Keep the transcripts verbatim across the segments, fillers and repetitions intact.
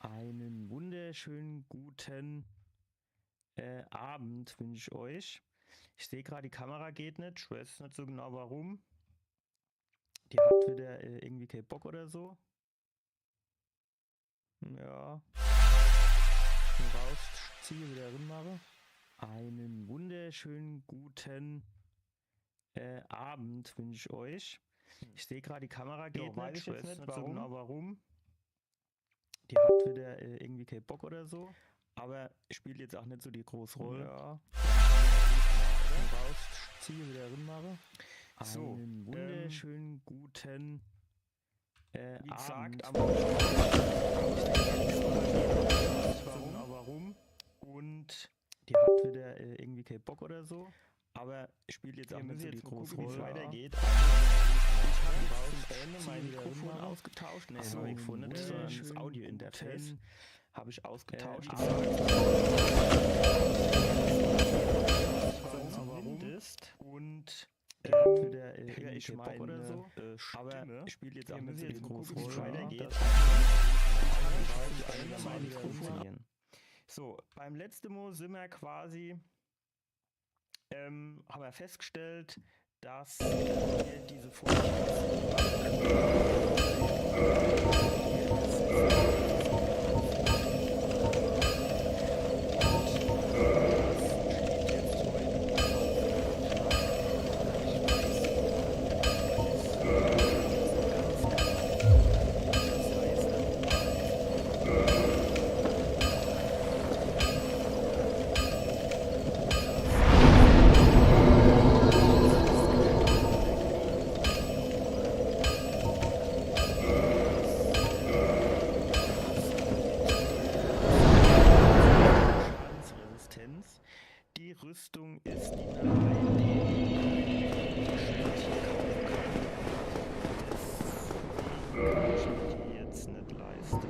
Einen wunderschönen guten äh, Abend wünsche ich euch. Ich sehe gerade, die Kamera geht nicht. Ich weiß nicht so genau warum. Die hat wieder äh, irgendwie keinen Bock oder so. Ja. Rausziehe, wieder rinmache. Einen wunderschönen guten äh, Abend wünsche ich euch. Ich sehe gerade, die Kamera geht nicht. Ich weiß nicht so genau warum. Die hat wieder äh, irgendwie keinen Bock oder so. Aber spielt jetzt auch nicht so die große Rolle. Ja. Rausziehe, wieder rinmache. So, einen wunderschönen guten äh, wie gesagt, Abend. Am warum? Und die hat wieder äh, irgendwie keinen Bock oder so. Aber spielt jetzt auch nicht so die große Rolle, wie es weitergeht. Ich habe jetzt zum Ende mein Mikrofon ausgetauscht. Nee, so, Mikrofon nicht, sondern das Audio-Interface habe ich ausgetauscht. Äh, warum? Und äh, höre ich meine äh, Stimme. Aber spielt jetzt auch nicht so die große Rolle, wie es weitergeht. So, beim letzten Mal sind wir quasi ähm, haben wir festgestellt, dass wir diese Folge Schadensresistenz. Die Rüstung ist die jetzt nicht leisten.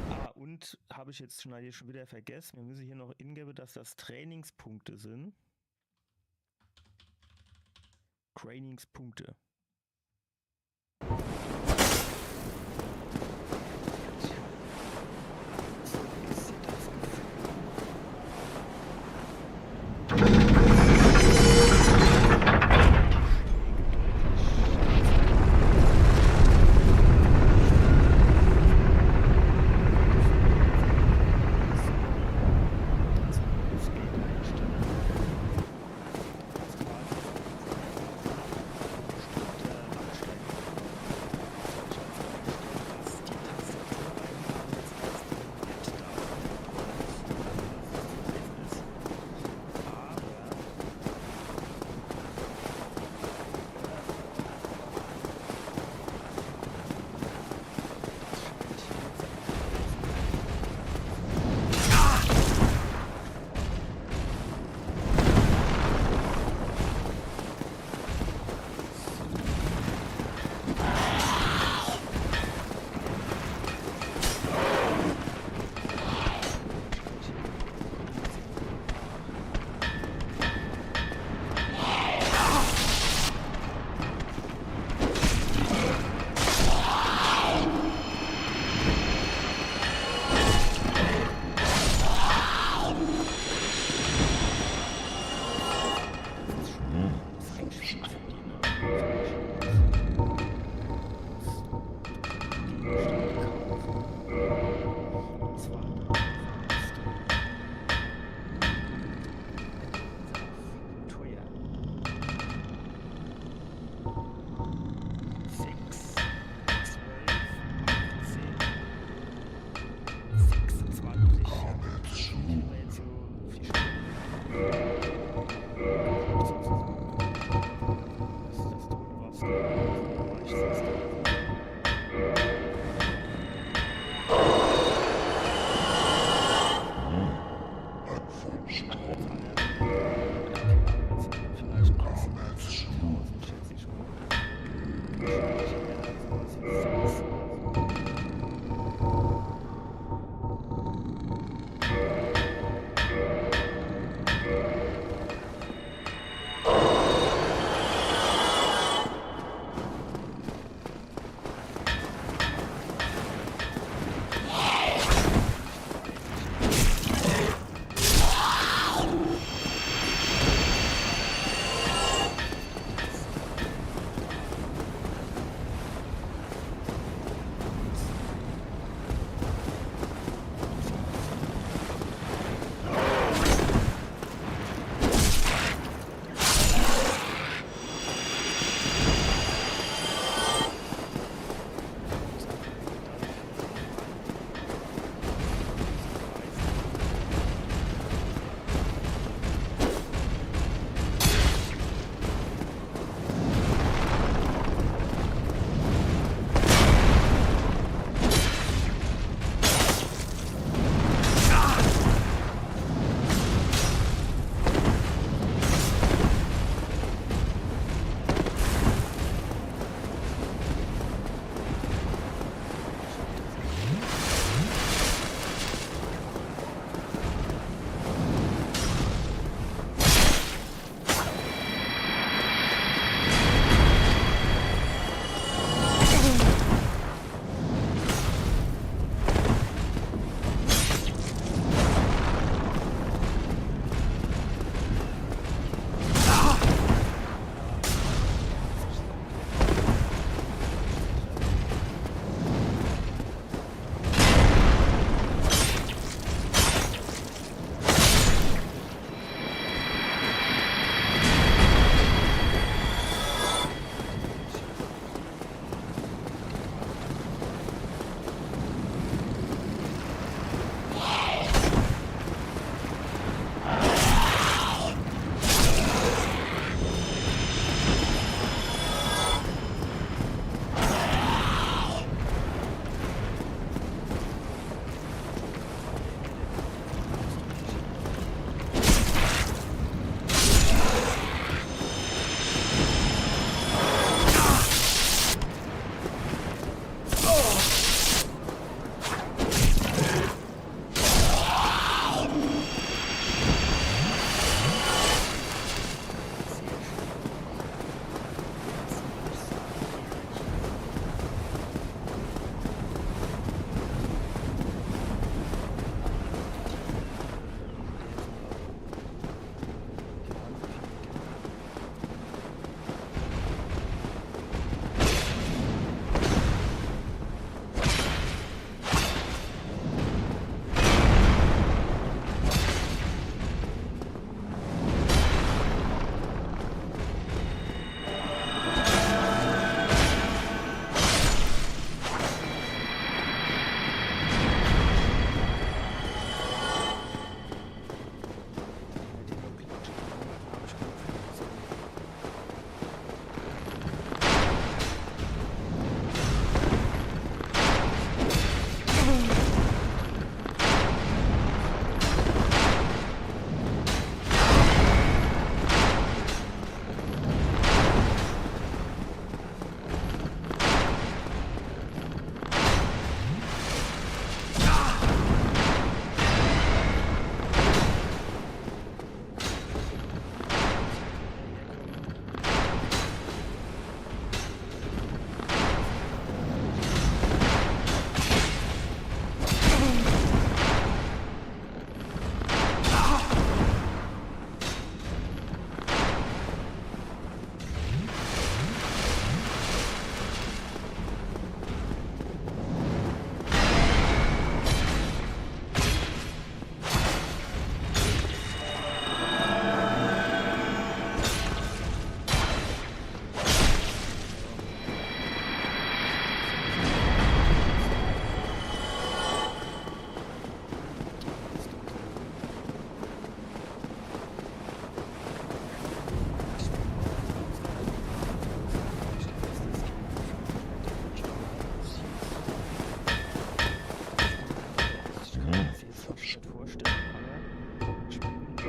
Ah, und habe ich jetzt schon, schon wieder vergessen, wir müssen hier noch ingeben, dass das Trainingspunkte sind. Trainingspunkte.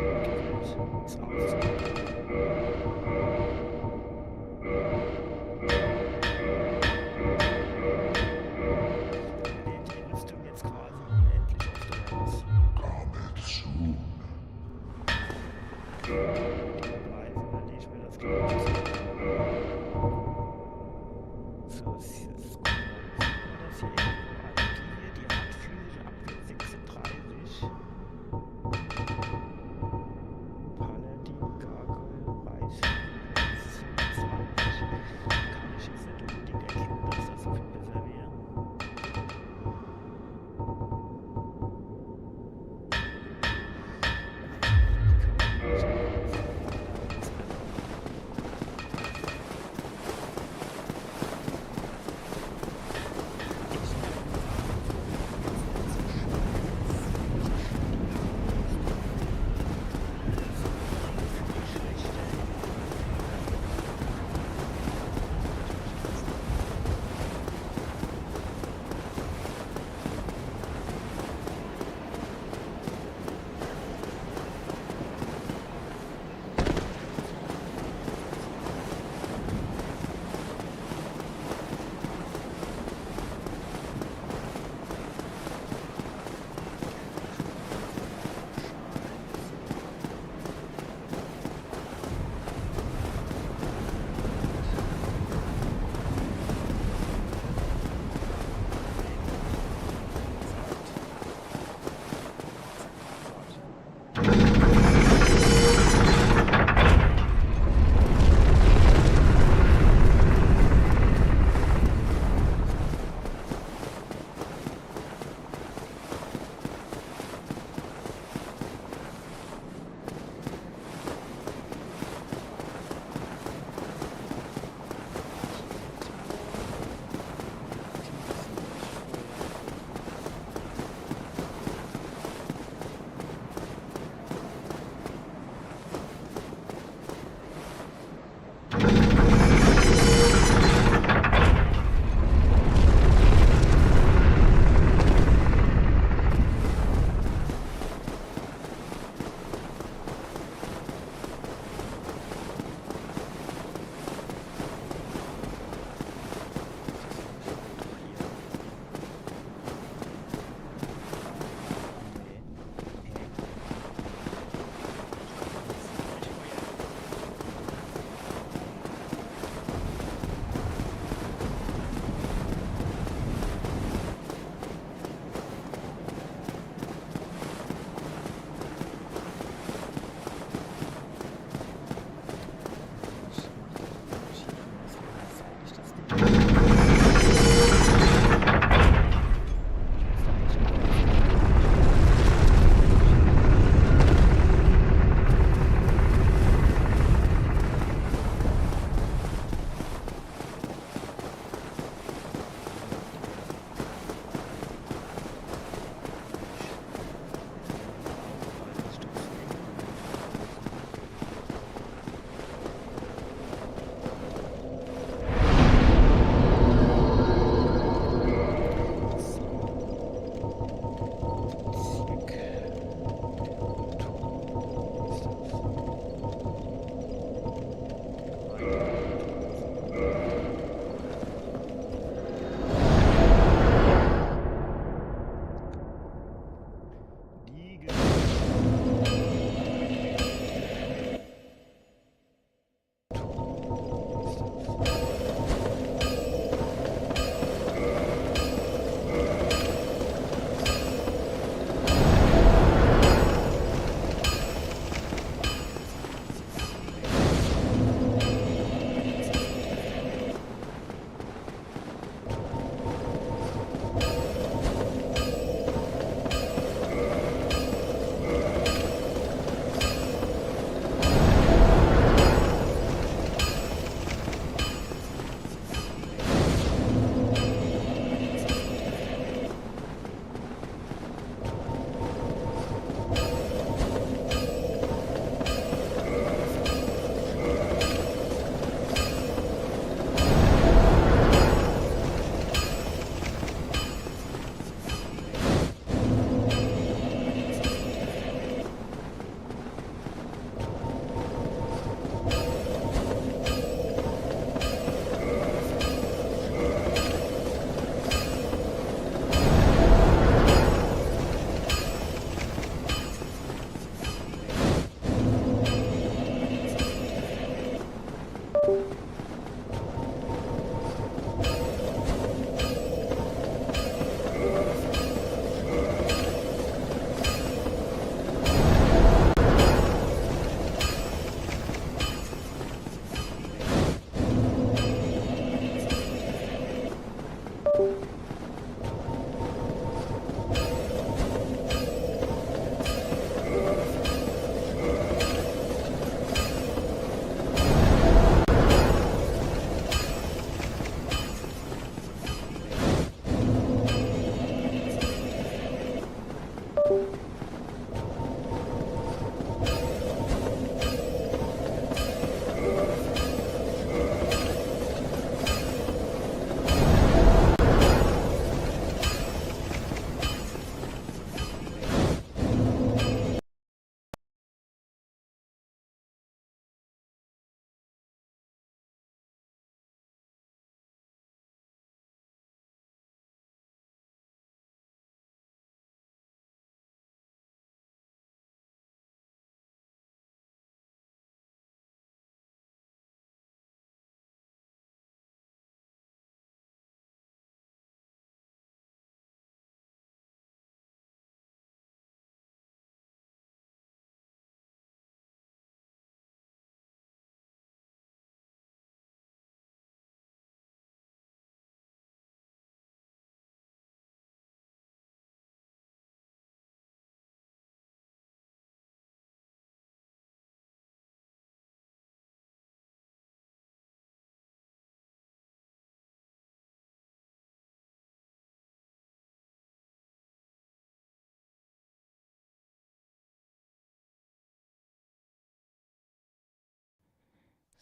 Ist auszuprobieren. Die Rüstung jetzt quasi unendlich oft oder was? Coming soon. Die Preise, weil ich will das gleich. So, ist jetzt das hier irgendwo eine Gier, die hat physische Abwehr sechsunddreißig. Paladin, Gargoyle, Weiß, siebenundzwanzig. Kann ich jetzt nicht unbedingt erkennen, dass das so viel besser wäre.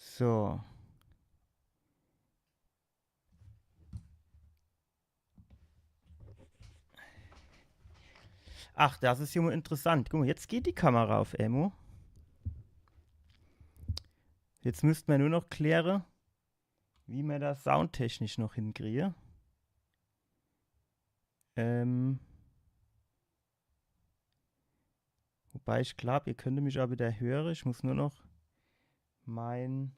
So. Ach, das is jo mol interessant. Guck mol, jetzt geht die Kamera uff emol. Jetzt müsst mer nur noch kläre, wie mer das soundtechnisch noch hinkriege. Ähm, wobei ich glaab, ihr könnt mich aa widder höre. Ich muss nur noch mein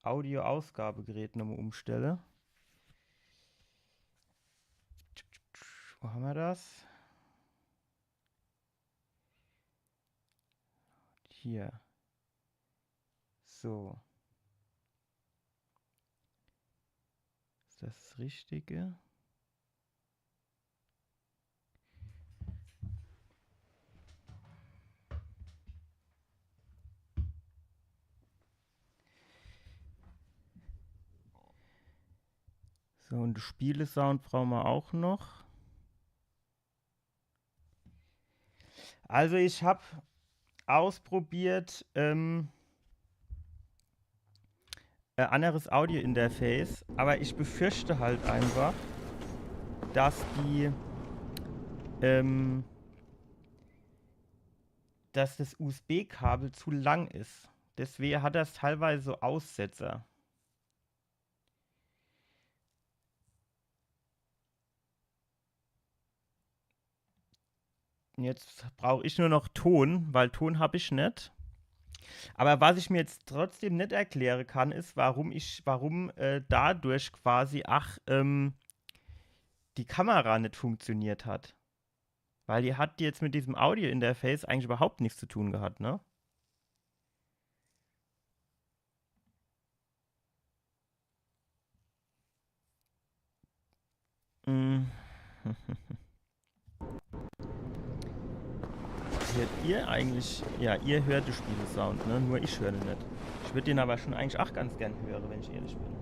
Audio-Ausgabegerät nochmol umstelle. Wo hammer das? Hier. So. Is das das Richtige? So, un de Spielesound brauche mer aa noch. Also ich hab ausprobiert, ähm, e anneres Audio-Interface, awwer ich befürchte halt einfach, dass die, ähm, dass das U S B-Kabel zu lang is. Deswege hat das teilweise so Aussetzer. Jetzt brauch ich nur noch Ton, weil Ton hab ich net. Awwer was ich mir jetzt trotzdem net erkläre kann, is, warum ich, warum, äh, dadurch quasi, ach, ähm, die Kamera net funktioniert hat. Weil die hat jetzt mit diesem Audio-Interface eigentlich überhaupt nix zu tun gehat, ne? Mm. Hört ihr eigentlich, ja, ihr hört de Spielesound, ne? Nur ich hör den net. Ich würd den awwer schon eigentlich ach ganz gern höre, wenn ich ehrlich bin.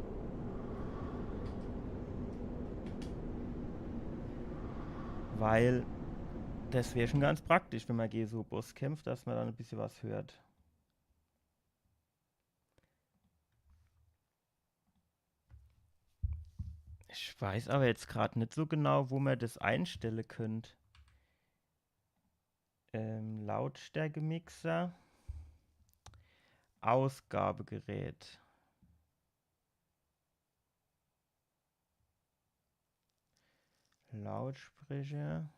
Weil das wär schon ganz praktisch, wenn mer gege so Boss kämpft, dass mer dann e bissje was hört. Ich weiß awwer jetzt grad net so genau, wo mer das einstelle könnt. Ähm, Lautstärkemixer. Ausgabegerät. Lautsprecher.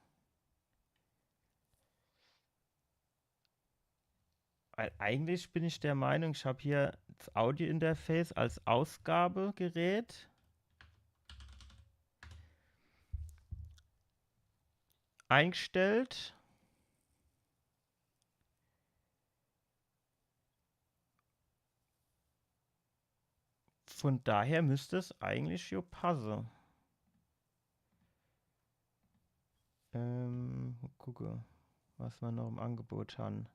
Weil eigentlich bin ich der Meinung, ich hab hier das Audio-Interface als Ausgabegerät eingestellt. Von daher müsst es eigentlich jo passe. Ähm, mol gucke, was mer noch im Angebot han.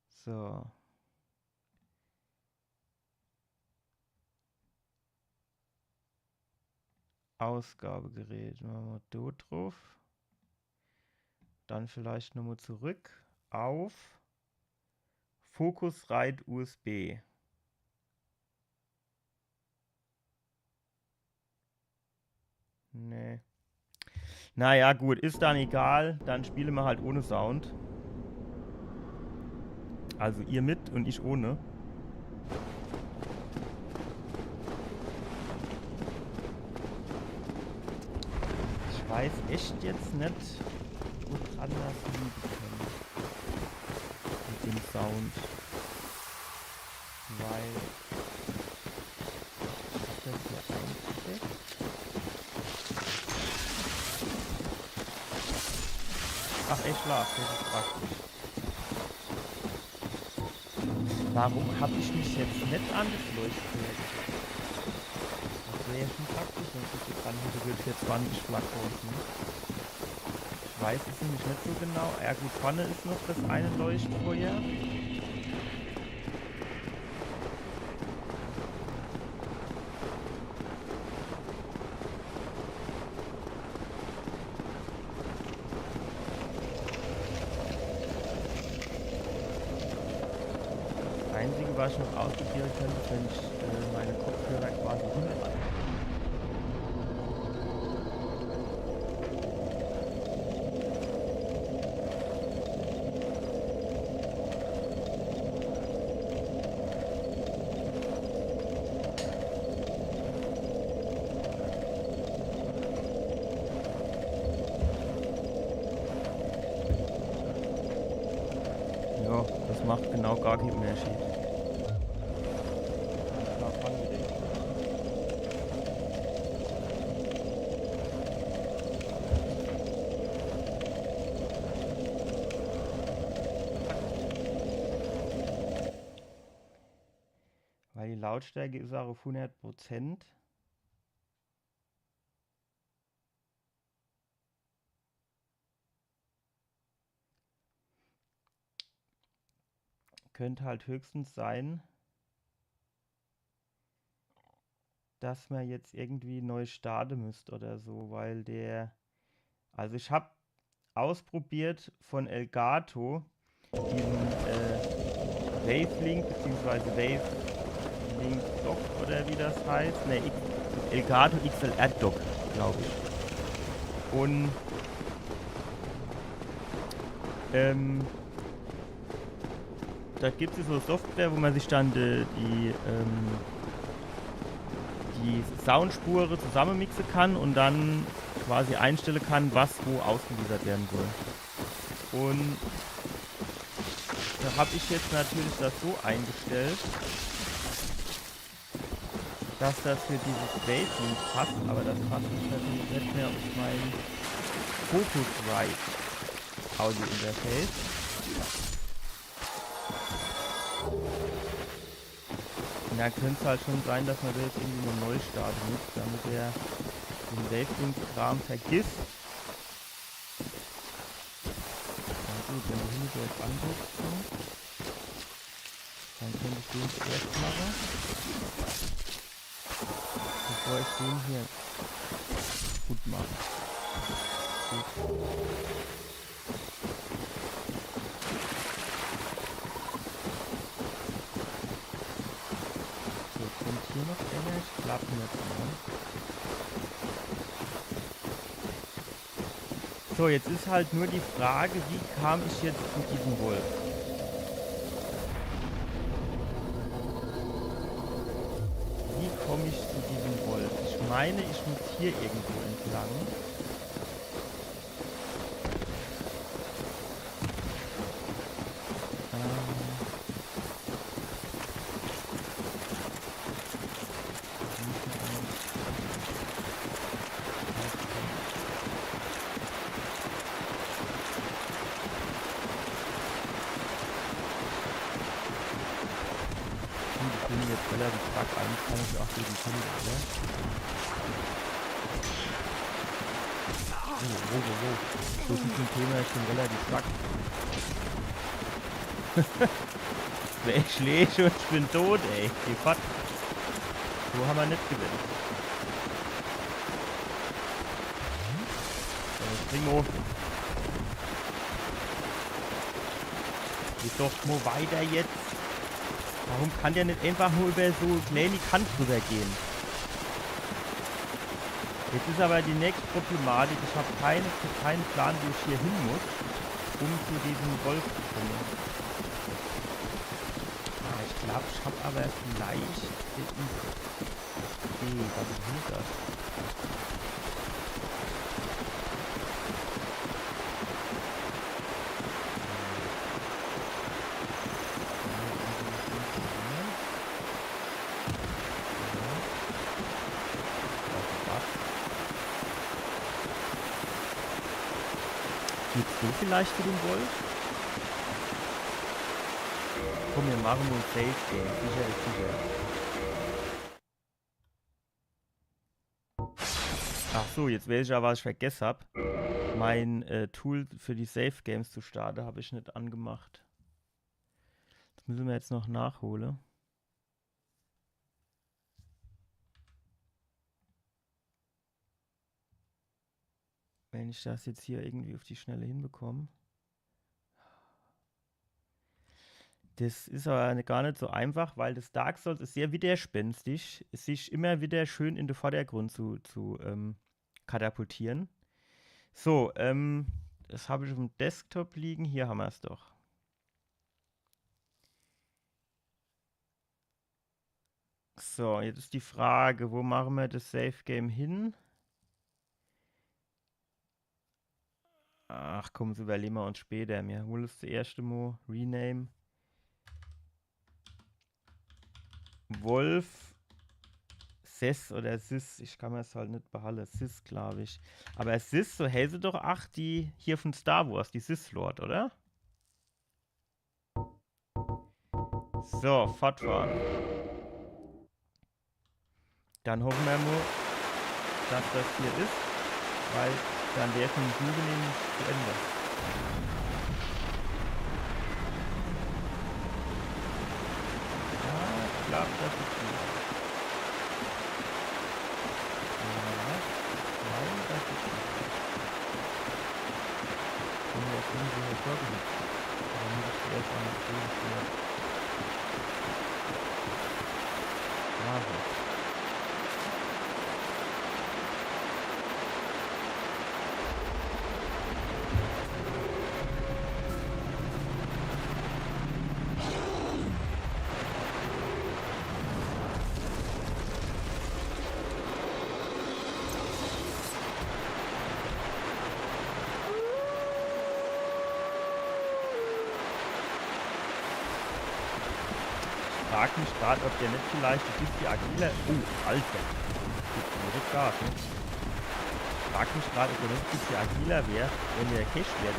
So. Ausgabegerät. Mache mer do druff. Dann vielleicht nochmol zurück auf Focusrite U S B. Nee. Naja, gut, is dann egal. Dann spiele mer halt ohne Sound. Also ihr mit und ich ohne. Ich weiß echt jetzt net, woran das liegen kann. Mit dem Sound. Weil ich hab das hier eingesteckt. Ach, ich schlaf, das is praktisch. Warum hab ich mich jetzt net an das Leuchtfeuer gesetzt? Das wär ja schon praktisch, wenn ich das jetzt anhätte, würd ich jetzt zwanzig Flakons, ne? Ich weiß es nämlich net so genau. Ja gut, vorne is noch das eine Leuchtfeuer. Einzige, was ich noch ausprobieren könnte, ist, wenn ich äh, meine Kopfhörer quasi runter. Ja, das macht genau gar keinen Unterschied. Weil die Lautstärke ist auch auf hundert Prozent. Könnte halt höchstens sein, dass man jetzt irgendwie neu starten müsste oder so, weil der, also ich habe ausprobiert von Elgato diesen äh, Wavelink bzw. Wavelink Dock oder wie das heißt. Ne, Elgato X L R Dock, glaube ich. Und ähm, da gibt es so Software, wo man sich dann die, die, ähm, die Soundspuren zusammenmixen kann und dann quasi einstellen kann, was wo ausgeliefert werden soll. Und da habe ich jetzt natürlich das so eingestellt, dass das für dieses Wavelink passt, aber das passt jetzt natürlich nicht mehr auf mein Focusrite Audio Interface. Und da könnte es halt schon sein, dass man da jetzt irgendwie mal neu starten muss, damit er den Wavelink-Kram vergisst. Na gut, wenn du hier so jetzt anguckst, so, dann könnte ich den zuerst machen, bevor ich den hier gut mache. Gut. So, kommt hier noch einer? Ich glaube nicht, ne? So, jetzt ist halt nur die Frage, wie kam ich jetzt zu diesem Wolf? Wie komme ich zu diesem Wolf? Ich meine, ich muss hier irgendwo entlang. Ähm. Gut, ich bin jetzt relativ stark, eigentlich kann ich auch gegen König, oder? Oh, oh, oh, oh. So viel zum Thema, ich bin relativ stark. Zwei Schläge und ich bin tot, ey. Die Fahrt. So haben wir nicht gewinnt. Äh, Primo. Geht doch nur weiter jetzt. Warum kann der nicht einfach nur über so kleine Kant drüber gehen? Jetzt ist aber die nächste Problematik. Ich habe keine, keinen Plan, wo ich hier hin muss, um zu diesem Wolf zu kommen. Ah, ich glaube, ich habe aber vielleicht... Ey, was ist denn das? Geht's so vielleicht zu dem Wolf? Komm, wir machen uns Safe Game. Sicher ist sicher. Ach so, jetzt weiß ich ja, was ich vergessen habe. Mein äh, Tool für die Safe Games zu starten, habe ich nicht angemacht. Das müssen wir jetzt noch nachholen. Wenn ich das jetzt hier irgendwie auf die Schnelle hinbekomme. Das is awwer gar net so einfach, weil das Dark Souls is sehr widerspenstig, sich immer wieder schön in de Vordergrund zu, zu ähm, katapultieren. So, ähm, das hab ich uffm Desktop liegen. Hier hammer's doch. So, jetzt is die Frage, wo mache mer das Save Game hin? Ach komm, das überlehe mer uns später. Mir hole es zuerscht emol. Rename. Wolf. Sess oder Sis. Ich kann mer's halt net behalle. Sis, glaub ich. Awwer Sis, so heiße doch, ach, die hier von Star Wars, die Sith Lord, oder? So, fortfahre. Dann hoffe mer mol, dass das hier is, weil dann wär die Suche nämlich zu Ende. Ja, ich glaub, das is hier. Ja, ich glaub, das is hier. Bin jetzt irgendwie hervorgehoben. Dann muss ich zuerst einmal das Schwert machen. Ich frag mich grad, ob der net vielleicht e bissje agiler. Oh, Alter. Gibt direkt Gas, ne? Ich frag mich grad, ob der net e bissje agiler wär, wenn der Cash wert.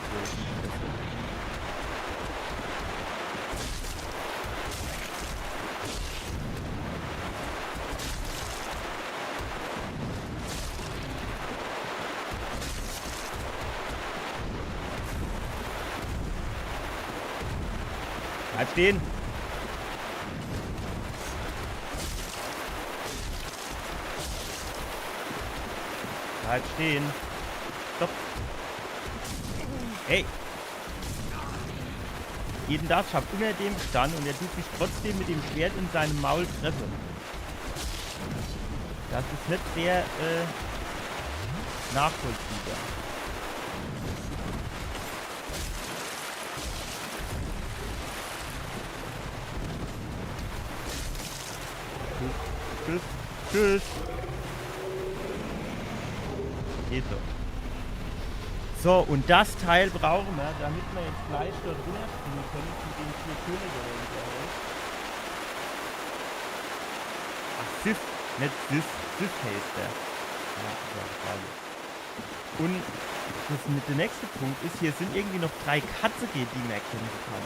Bleib stehen! Bleib stehen! Stopp! Hey! Jeden Tag, ich hab unter dem gestanden und er tut mich trotzdem mit dem Schwert in seinem Maul treffen. Das is net sehr äh, nachvollziehbar. Tschüss. Tschüss. Tschüss. Geht doch. So, und das Teil brauche mer, damit mer jetzt gleich dort runnerspringe kenne zu den vier Könige, oder wie der heißt. Ach, Sif, net Sif, Sif heißt der. Ja, ja, freilich. Und das mit, der nächste Punkt is, hier sin irgendwie noch drei Katze, gege die mer kämpfe kann.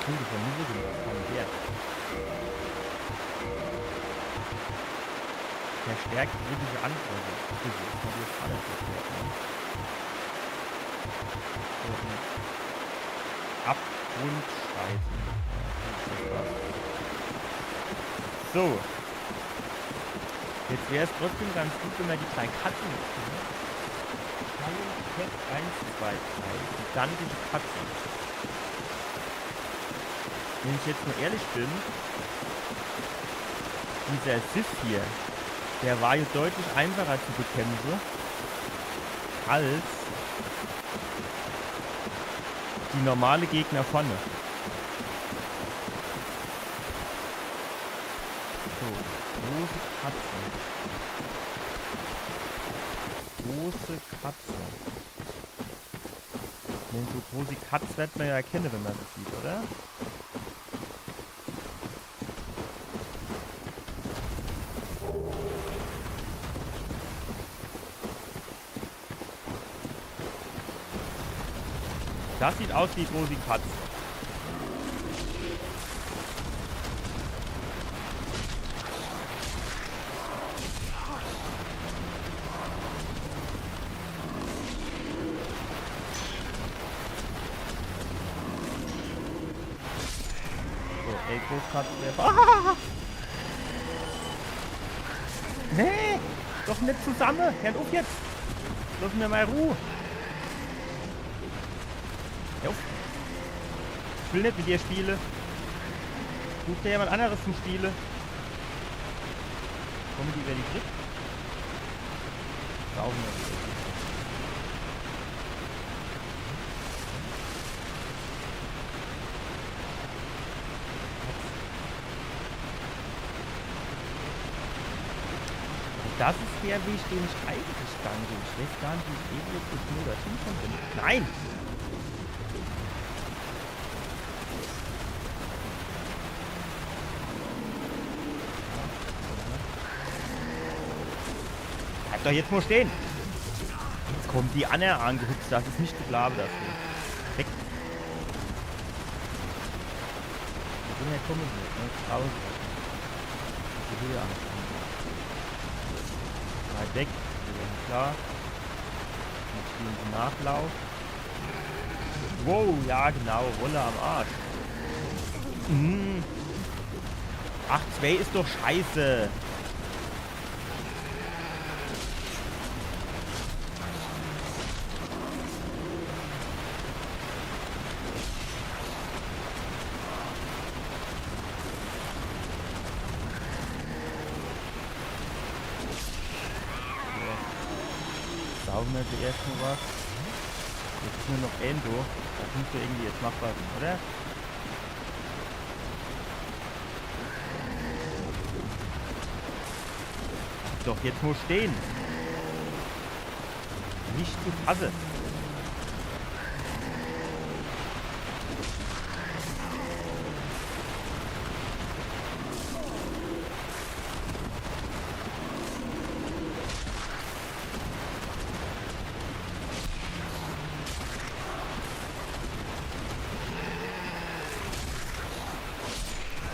Cool, das war nur so, das war ein Wert. Verstärkt kritische Angriffe. Das is natürlich alles verkehrt, ne? So, und Abgrundschreiten. Ja, das war's. So. Jetzt wär's trotzdem ganz gut, wenn mer die drei Katze mitnehme. Hallo, Cat eins, zwei, drei. Gigantische Katze. Wenn ich jetzt mol ehrlich bin, dieser Sif hier, der war jo deutlich einfacher zu bekämpfe als die normale Gegner vorne. So, große Katze. Große Katze. Denn so große Katze werd mer jo erkenne, wenn mer se sieht, oder? Das sieht aus wie große Katze. So, ey, Großkatze. Ah! Nee! Doch net zusamme! Hör uff jetzt! Lass mir mei Ruh! Jo. Ich will net mit dir spiele. Such dir jemand anderes zum Spiele. Komme die über die Brück? Brauche mer net. Das is der Weg, den ich eigentlich gang will. Ich weiß gar net, wie ich eben jetzt nur dorthin gekommen bin. Nein! Bleib doch jetzt mo stehe. Jetzt kommt die Anna angehupst. Das is net zu glaawe, das Ding. Weg. Wo sind herkomme? Ne? Draußen. Die Höhe anfangen. Weit weg. Wir sind klar. Jetzt spielen sie Nachlauf. Wow, ja genau. Rolle am Arsch. Mhm. Ach, zwei is doch scheiße. So. Saufe mer zuerscht mo was. Jetzt is nur noch Endo. Das müsst irgendwie jetzt machbar sein, oder? Doch jetzt mo stehe. Net zu fasse.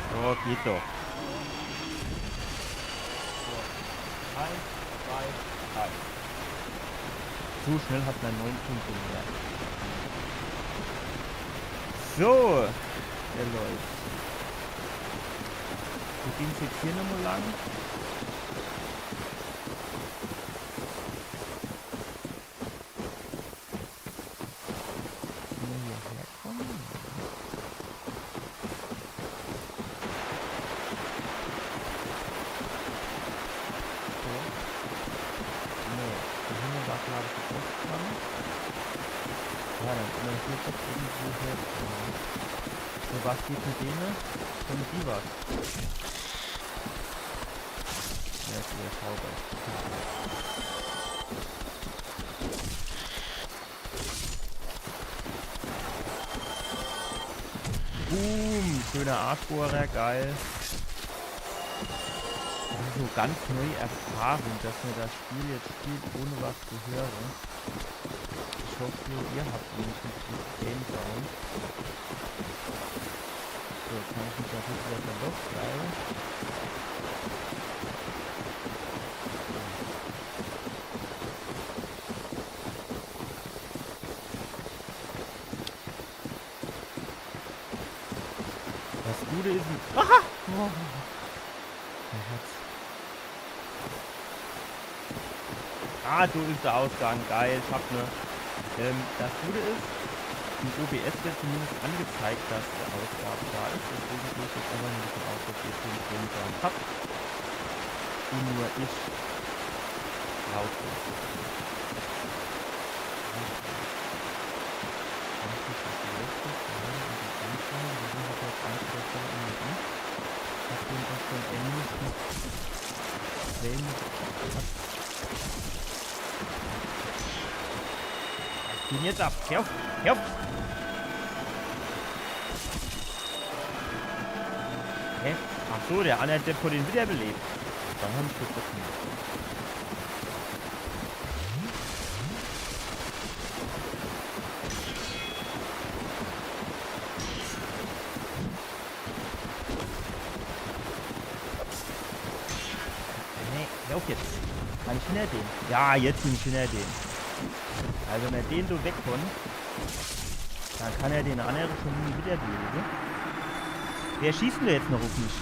So, geht doch. So. Eins, zwei, drei. So schnell hat mer neun Punkte mehr. So, der läuft. Wo ging's jetzt hier nomo lang? Wo mer hierher kommen? So. Nee, do hinne war, glaab ich, die Bosskammer. Ja, dann, dann geht's jetzt irgendwie hier. So, was geht mit dene? Von die was? Ja, die Schaukel. Boom, schöner Arschbohrer, geil. Das is so ganz neue Erfahrung, dass mer das Spiel jetzt spielt, ohne was zu höre. Ich hoff, ihr, ihr habt wenigstens gut Game Sound. So, jetzt kann ich mich natürlich wieder verlockt, geil. Das Gute is, aha! Oh. Mein Herz. Ah, do is der Ausgang. Geil, ich hab ne. Ähm, das Gute is, im O B S wird zumindest angezeigt, dass der Ausgang da is. Deswegen geh ich jetzt einfach mal davon aus, dass ihr den Game Sound habt. Und nur ich raus bin. Kann ich nicht das Leuchten? Nein, interessant sein. Wir sind halt jetzt eins der Stelle in der Hand. Hab den Ausgang eigentlich mit Wellen. Was geht denn jetzt ab? Hör auf! Hör auf! Hä? Ach so, der andere Depp hat den wiederbelebt. Dann hab ich das doch nicht. Nee, hör auf jetzt. Kann ich hinter den? Ja, jetzt bin ich hinter den. Also wenn er den so wegkommt, dann kann er den anderen schon nie wieder belewe. Wer schießt denn da jetzt noch auf mich? Ich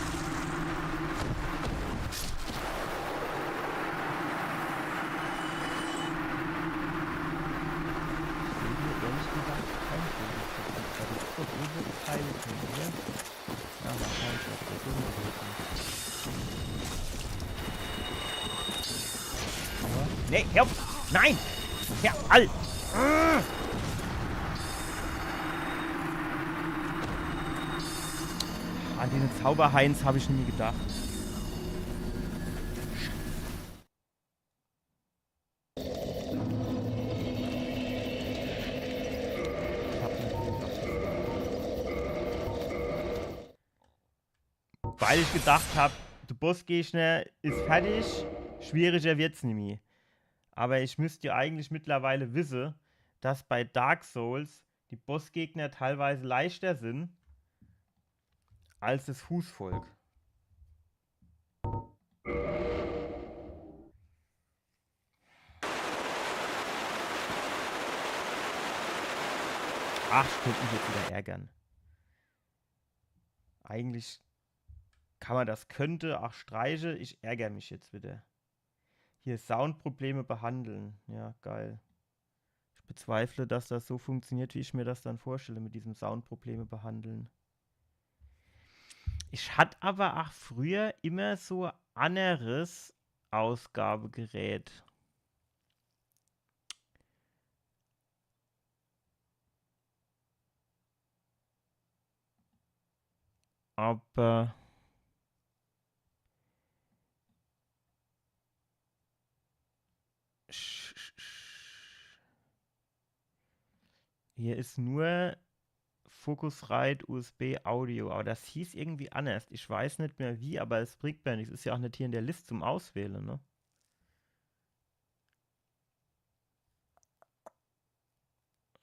will ehrlich gesagt keinen Vogel. Hey, hör auf! Nein! Hör, Al! An den Zauberheinz hab ich nie gedacht. Weil ich gedacht hab, de Bossgegner is fertig, schwieriger wird's nimmi. Aber ich müsst ja eigentlich mittlerweile wisse, dass bei Dark Souls die Bossgegner teilweise leichter sind als das Fußvolk. Ach, ich könnt mich jetzt wieder ärgern. Eigentlich kann man das könnte auch streiche. Ich ärgere mich jetzt wieder. Hier Soundprobleme behandeln. Ja, geil. Ich bezweifle, dass das so funktioniert, wie ich mir das dann vorstelle, mit diesem Soundprobleme behandeln. Ich hat aber auch früher immer so anderes Ausgabegerät. Aber hier is nur Focusrite U S B Audio, aber das hieß irgendwie anders. Ich weiß nicht mehr wie, aber es bringt mir nichts. Is ja auch nicht hier in der List zum Auswählen, ne?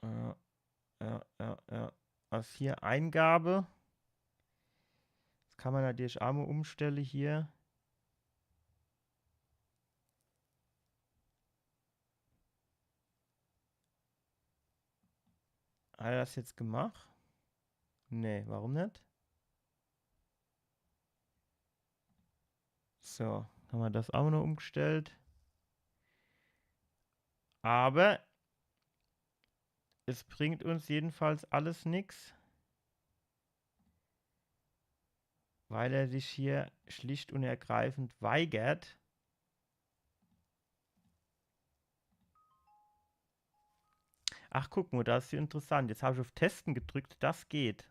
Ja, ja, ja, ja. Also hier Eingabe. Das kann man natürlich auch mal umstellen hier. Hat er das jetzt gemacht? Nee, warum nicht? So, haben wir das auch noch umgestellt. Aber es bringt uns jedenfalls alles nix, weil er sich hier schlicht und ergreifend weigert. Ach, guck mal, das is ja interessant. Jetzt hab ich auf Testen gedrückt, das geht.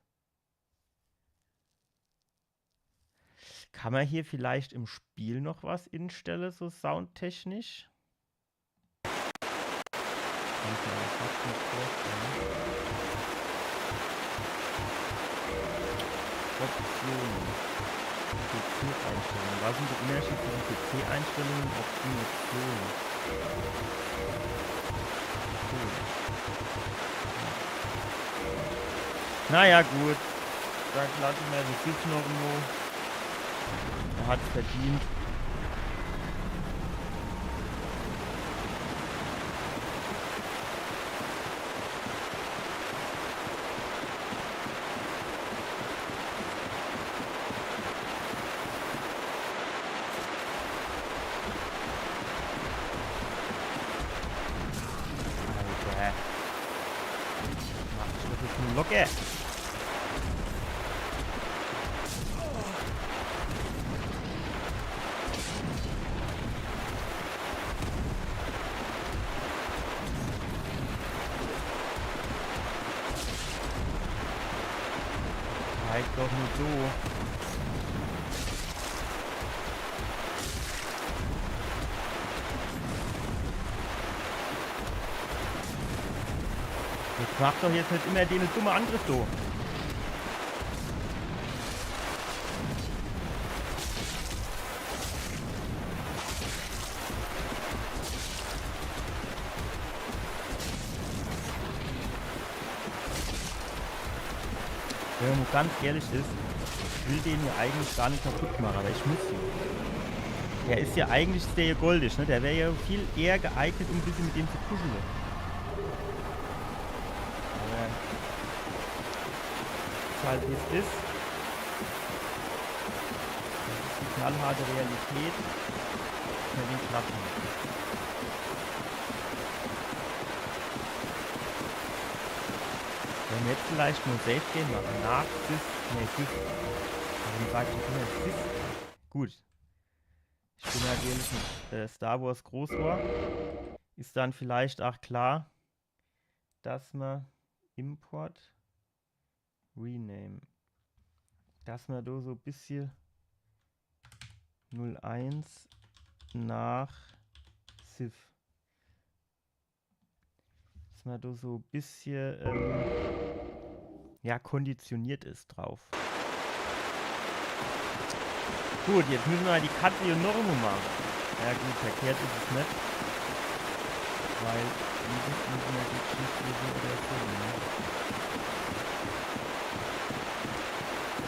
Kann man hier vielleicht im Spiel noch was instelle, so soundtechnisch? Kann ich mir aber fast nicht vorstellen. Optionen. P C-Einstellungen. Was sind die Unterschiede zwischen P C-Einstellungen und Optionen? Cool. Naja, gut. Da klatsche mer die Sieg noch irgendwo. Er hat's verdient. Alter. Mach ich doch jetzt nur locker. Halt doch nur so. Jetzt mach doch jetzt nicht immer den dumme Angriff, du. Wenn man mal ganz ehrlich is, ich will den ja eigentlich gar nicht kaputt machen, aber ich muss ihn. Der is ja eigentlich sehr goldig, ne? Der wär ja viel eher geeignet, um ein bisschen mit dem zu kuscheln. Aber is halt, wie es is. Das is die knallharte Realität. Mit dem Klappen. Wenn wir jetzt vielleicht nur Safe Game machen, nach Sith, nee, Sith. Warum sag ich immer Sith? Gut. Ich bin halt hier nicht mit äh, Star Wars groß war. is dann vielleicht ach klar, dass mer Import, Rename, dass mer do so bissje null eins nach Civ, dass mer do so bissje, ähm, ja, konditioniert is drauf. Gut, jetzt müsse mer die Katze hier noch emol mache. Ja gut, verkehrt is es net. Weil, wie gesagt, müsse mer die Geschichte hier so oder so, ne?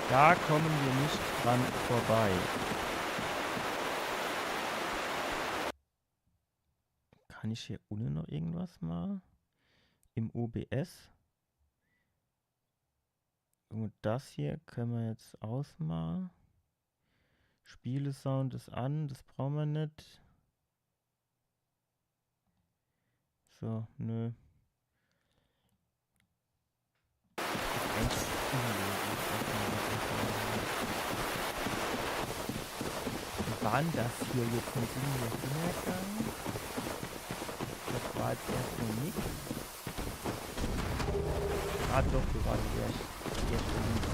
Da komme mer net dran vorbei. Kann ich hier unne noch irgendwas mache? Im O B S? Und das hier könne mer jetzt ausmache. Spielesound is an, das brauche mer net. So, nö. Is eigentlich unmöglich, dass mer das jetzt mache. Wie war dann das hier jetzt mit dem hier Hintergang? Das war jetzt erstmal nix. Ah, doch, wir waren die erste, die erste Miet.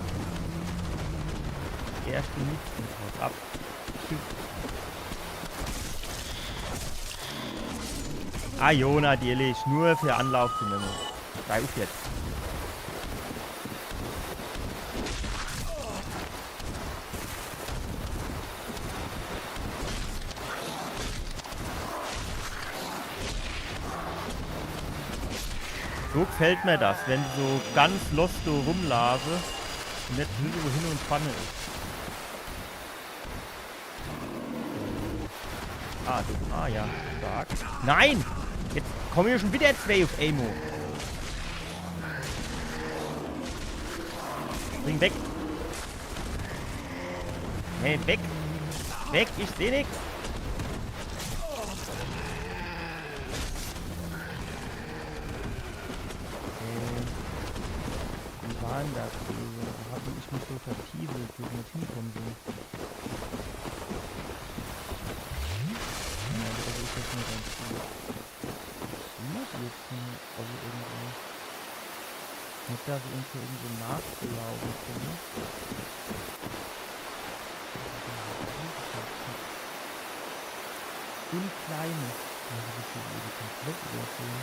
Die erste Miet und haut ab. Tschüss. Ah, jo, natürlich. Nur für Anlauf zu nehmen. Sei auf jetzt. So gefällt mir das, wenn so ganz lost do rumlaafe und net wisst, wo hinne und vorne is. Ah, du, ah ja, stark. Nein! Jetzt kommen hier schon wieder zwei auf einmal. Spring weg. Hey, weg! Weg, ich seh nix! Äh, wie war denn das? Wo hab ich mich so verpieselt, wo ich net hinkomme bin? Ja, das is jetzt nur ganz gut. Hier jetzt hin, also irgendwie. Net, dass ich uns hier irgendwo nachgelaufen bin. So ein kleines. Ja, das is hier wieder komplett übersehen.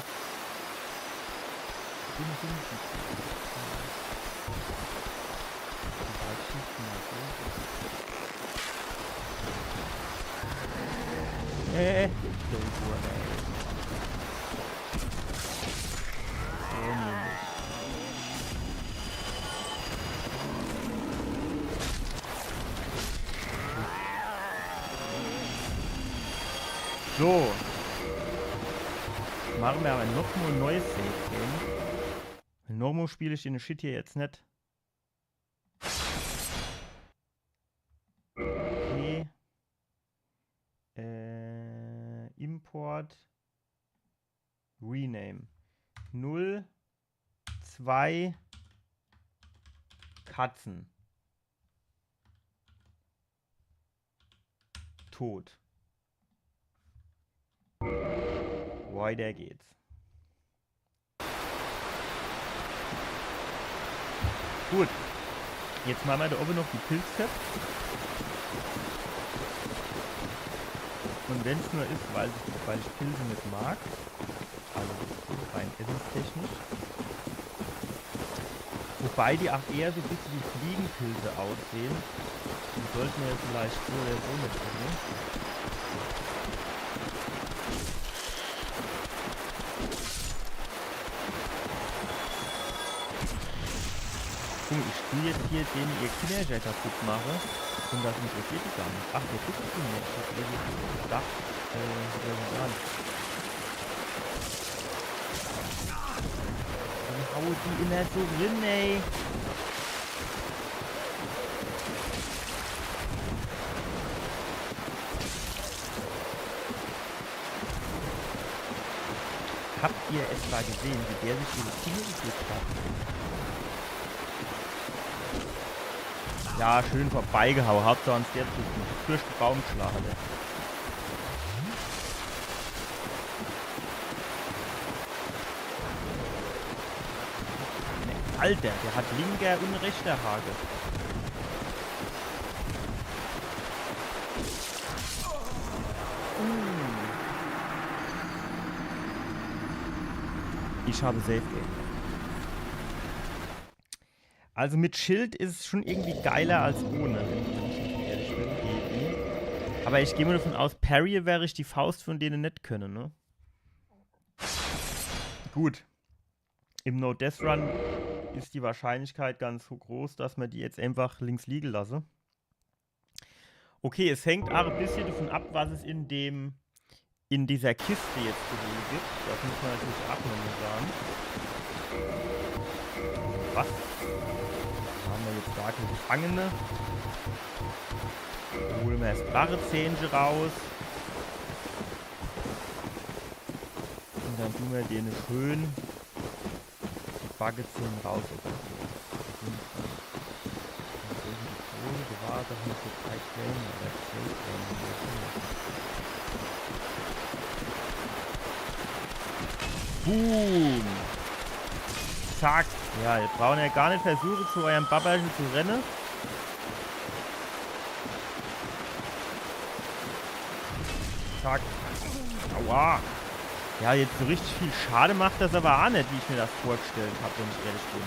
Bin ich irgendwie. Die Waldschützen mal so. Äh, so gut, ey. So nämlich. So. Mache mir aber noch mo e neues Save Game. Weil noch mo spiel ich den Shit hier jetzt net. Okay. Äh, Import. Rename. Null zwei Katzen. Tot. Weiter geht's. Gut. Jetzt mache mir do owwe noch die Pilzköpp. Und wenn's nur is, weil ich, weil ich Pilze net mag. Also rein essenstechnisch. Wobei die ach eher so e bissel wie Fliegenpilze aussehen. Die sollte mer ja vielleicht so oder so mitnemme. Guck, ich tu jetzt hier dene ihr Kinner kaputt mache und das interessiert die gar net. Ach, der guckt die net. Ich hab irgendwie gedacht, äh, wer war dran? Dann haut die immer so rin, ey. Habt ihr etwa gesehen, wie der sich diese Kugel gekriegt hat? Ja, schön vorbeigehauen. Hauptsache, der trifft mich. Durch den Baum geschlagen, der. Alter, der hat linker und rechter Hake. Uh. Ich habe Safe Game. Also mit Schild is es schon irgendwie geiler als ohne, wenn ich ehrlich bin. Aber ich geh mal davon aus, Parry wär ich die Faust von denen net können, ne? Gut. Im No-Death-Run is die Wahrscheinlichkeit ganz so groß, dass mer die jetzt einfach links liege lasse. Okay, es hängt auch e bissche davon ab, was es in dem, in dieser Kiste jetzt zu holen gibt. Das muss man natürlich auch noch mal sagen. Was? Da haben wir jetzt da Gefangene. Holen wir das Drachezähnche raus. Und dann tun wir denen schön die Backzähne raus. Boom! Zack! Ja, ihr braucht ja gar nicht versuchen, zu eurem Babberchen zu rennen. Zack. Aua. Ja, jetzt so richtig viel Schade macht das aber auch nicht, wie ich mir das vorgestellt hab, wenn ich ehrlich bin.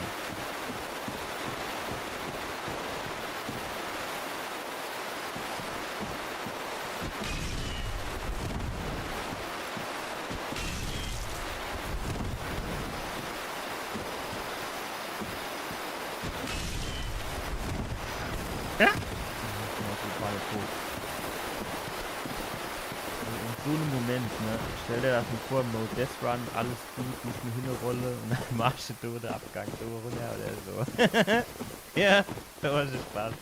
Ja? Also in so einem Moment, ne? Stell dir das mal vor, No Death Run, alles gut, nicht mehr hinrolle und dann machst du da den Abgang da runter oder so. Ja, da war schon Spaß.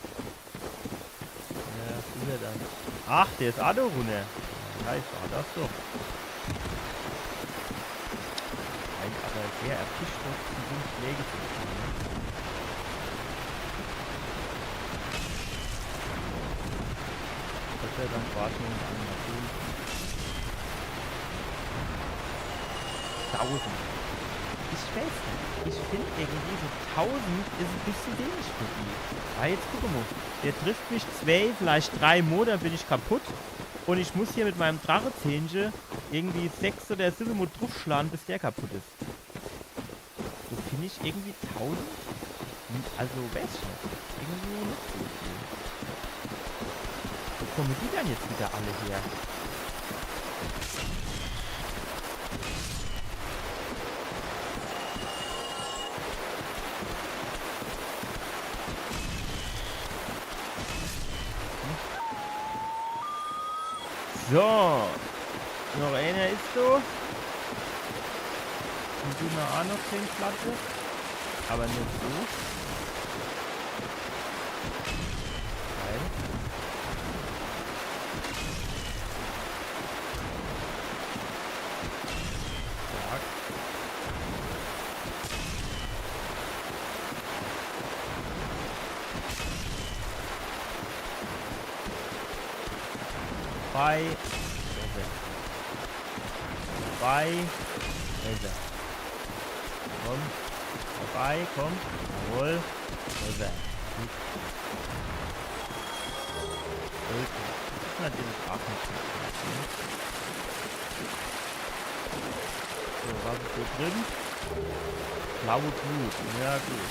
Ja, was is er dann? Ach, der is auch da runter. Ja, ich war das doch. Scheint aber sehr erpicht, dass die Schläge zu bekommen, ne? Gott sei Dank war es nur eine Animation. Tausend. Ich weiß nicht. Ich finde irgendwie so tausend is ein bisschen wenig für die. Weil jetzt guck mal, der trifft mich zwei, vielleicht drei Mal, dann bin ich kaputt. Und ich muss hier mit meinem Drachezähnche irgendwie sechs oder sieben Mal draufschlagen, bis der kaputt is. So finde ich irgendwie tausend. Hm, also, weiß ich nicht. Irgendwie nicht so viel. Wo kommen die dann jetzt wieder alle her? So. Noch einer is da. Und du noch auch noch zehn Platte. Aber nicht so. Geil. Stark. Vorbei. Vorbei. Komm. Vorbei, komm. Jawohl. Das is natürlich auch nicht schlecht. So, was is hier drin? Blaue Glut. Ja, gut.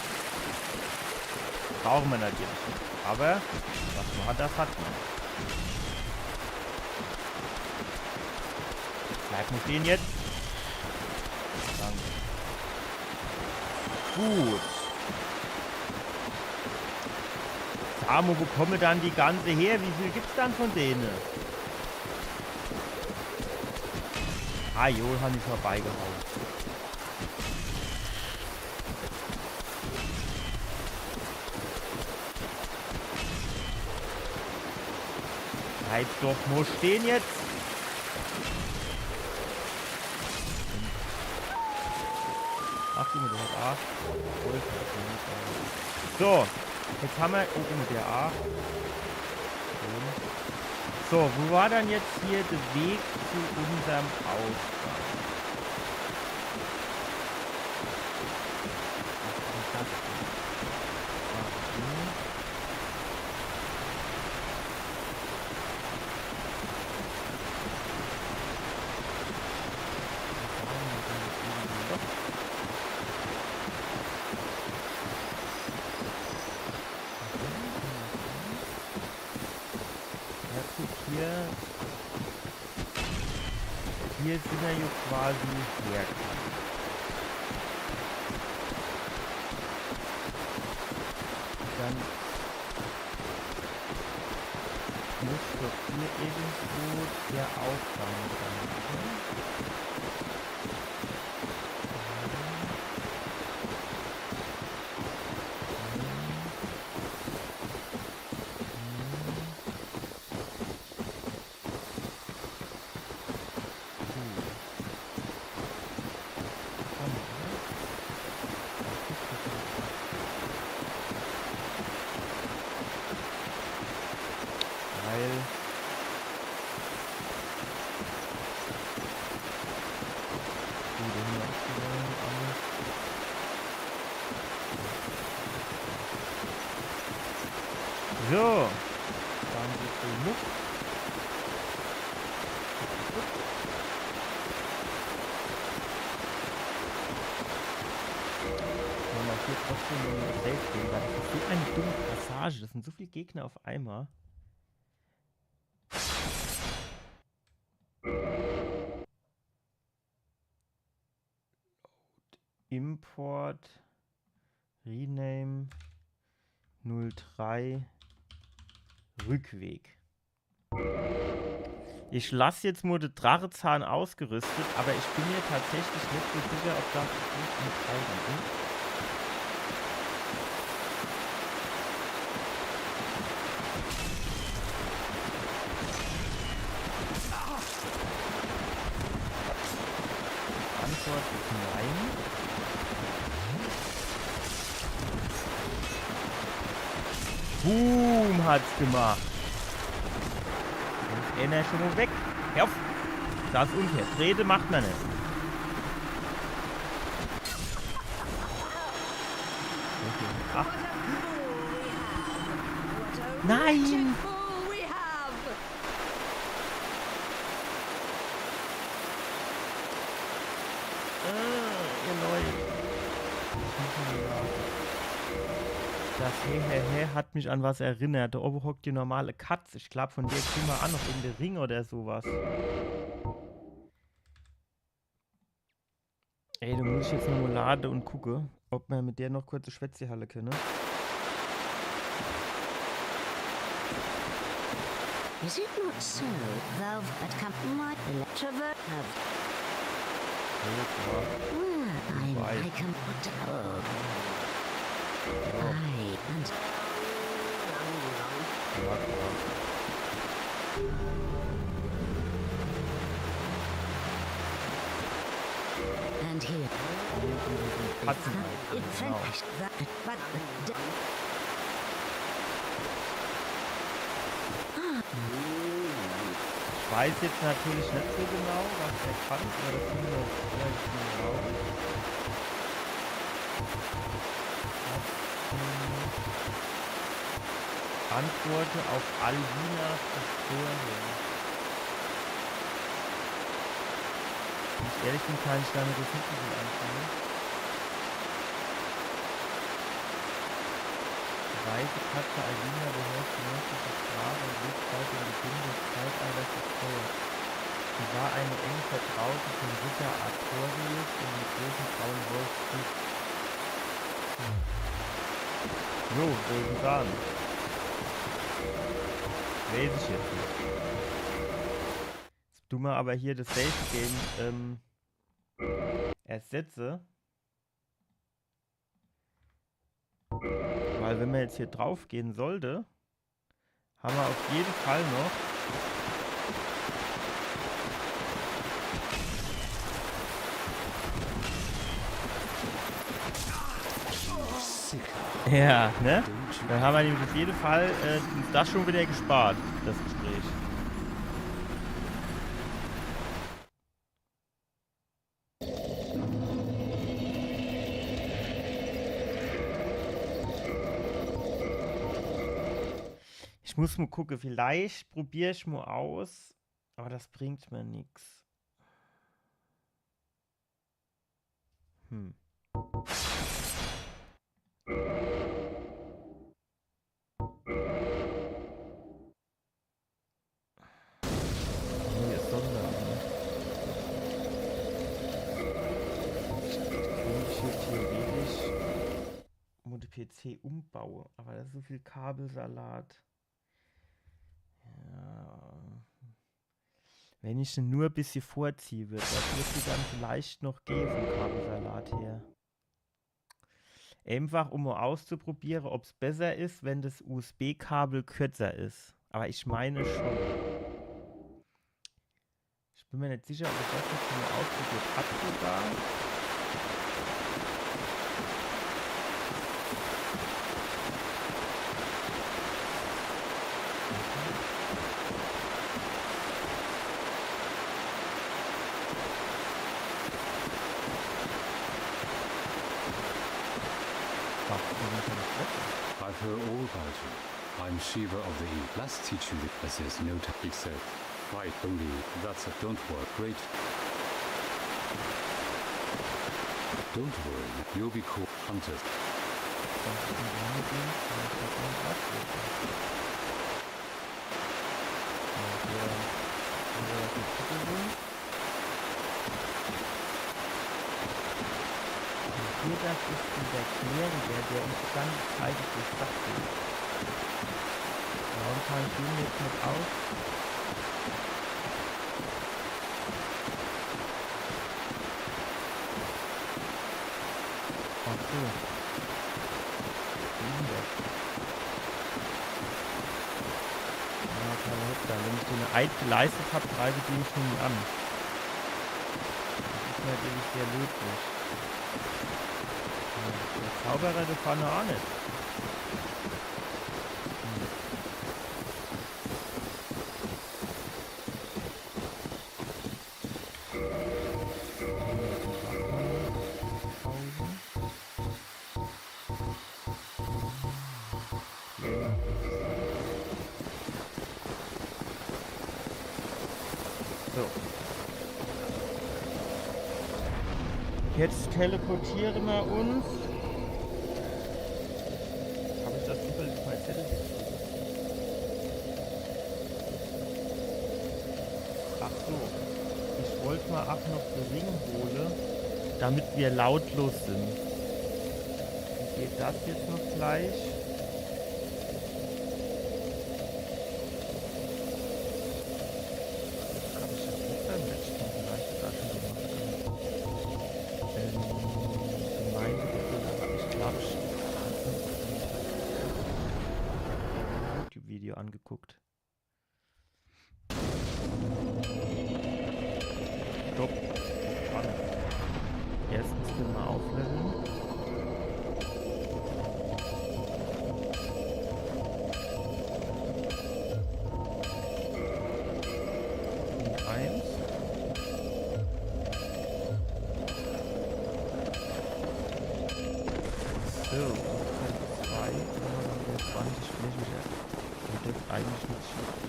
Brauchen wir natürlich nicht. Aber was man hat, das hat man. Bleib nur stehen jetzt. Danke. Gut. Sag mal, wo kommen dann die ganze her? Wie viel gibt's dann von denen? Ah, jo, han die vorbeigehauen. Bleib doch nur stehen jetzt. Ach, guck mal, der hat A. So, jetzt haben wir, oh, guck mal, der A. So, wo war dann jetzt hier der Weg zu unserem Ausgang? Das Hier sin mer jo quasi hergegange. Dann muss doch hier irgendwo der Ausgang sein, oder? Weil. Gut, da haben wir auch schon alles. So. Dann geht's in die Luft. Wollen wir hier trotzdem noch mal safe gehen, weil das ist so eine dumme Passage. Das sind so viele Gegner auf einmal. Import, Rename, null drei, Rückweg. Ich lass jetzt mo de Drachezahn ausgerüstet, aber ich bin mir tatsächlich net so sicher, ob das gut mit Heilung ist. Antwort ist nein. Boom, hat's gemacht. Dann is einer schon mo weg. Hör auf. Das is unfair. Trete macht man net. Ach. Nein! Äh, ihr Leute. Das Hehehe hat mich an was erinnert. Da oben hockt die normale Katze. Ich glaub, von der kriegen wir auch noch irgendeinen Ring oder sowas. Ey, da muss ich jetzt nochmal lade und gucke, ob wir mit der noch kurze Schwätze halle können. Is it not so? Valve at Camp might electrovert have. Oh, klar. Well, I'm, Wobei. I can. Oh. Ja. I and Ja, klar. And here. Katzen halt, genau. It's finished. That, but, Ich weiß jetzt natürlich nicht so genau, was er kann, aber das finden wir jetzt relativ genau. Antworte auf Alvinas Beschwörung. Wenn ich ehrlich bin, kann ich damit jetzt nicht so viel anfangen. Die weise Katze Alvina beherrscht die menschliche Sprache und lebt seit dem Beginn des Zeitalters des Feuers. Sie war eine enge Vertraute von Ritter Artorius und dem großen grauen Wolf Sis. Jo, soll ich sagen. Weiß ich jetzt nicht. Jetzt tun wir aber hier das Save Game, ähm, ersetze. Weil wenn man jetzt hier drauf gehen sollte, haben wir auf jeden Fall noch. Ja, ne? Dann haben wir nämlich auf jeden Fall, äh, uns das schon wieder gespart, das Gespräch. Ich muss mo gucke, vielleicht probier ich mo aus, aber das bringt mir nix. Hm. Neue Sondereinheit. P C umbaue. Aber das ist so viel Kabelsalat. Ja. Wenn ich ihn nur ein bisschen vorziehen würde, das würde dann vielleicht noch gehen vom Kabelsalat her. Einfach um mal auszuprobieren, ob es besser ist, wenn das U S B-Kabel kürzer ist. Aber ich meine schon. Ich bin mir nicht sicher, ob ich das jetzt schon mal ausprobiert habe sogar. Ach, die sind schon schlecht. I've heard all about you. I'm Shiva of the East. Last teaching the class is no topic set. Right, only that's a don't worry. Great. Don't worry, you'll be called hunters. Hier, das ist dieser Kleriker, der uns die ganze Zeit auf den Sack geht. Warum kann ich den jetzt nicht aus? Ach so. Wie denn das? Ja, keine Hopp, wenn ich den Eid geleistet habe, greife ich den schon nie an. Das ist natürlich sehr löblich. Ja, der Zauberer, der vorne auch nicht. Hm. So. Jetzt teleportieren wir uns. Habe ich das zufällig auf meinem Zettel geschrieben? Ach so. Ich wollte mal auch noch den Ring holen, damit wir lautlos sind. Wie geht das jetzt noch gleich? Habe ich das nicht beim letzten Mal vielleicht sogar schon gemacht? Ähm, Gemeinde, ich glaube, ich habe ein YouTube-Video angeguckt. Stopp. Spannend. Erstens können wir aufleveln. Punkt eins. So, Punkt zwei. Dann haben wir zwanzig Fläschenwert. Und das eigentlich nicht schlecht.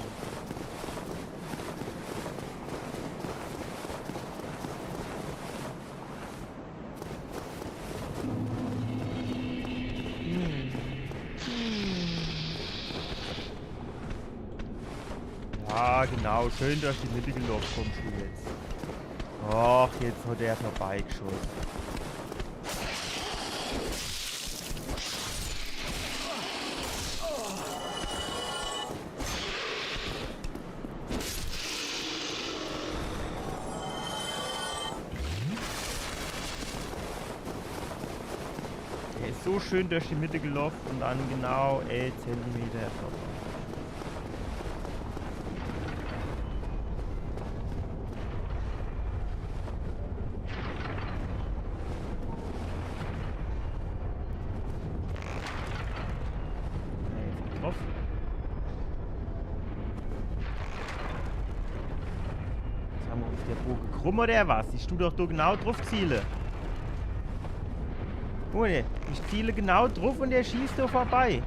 Ja, genau. Schön durch die Mitte gelaufen kommst du jetzt. Och, jetzt hat er vorbeigeschossen. Der ist so schön durch die Mitte gelaufen und dann genau elf Zentimeter vorbei. Ja, jetzt getroffen. Sag mal, ist der Bogen krumm oder was? Ich tu doch da genau drauf ziele. Guck mal, ich ziele genau drauf und der schießt da vorbei.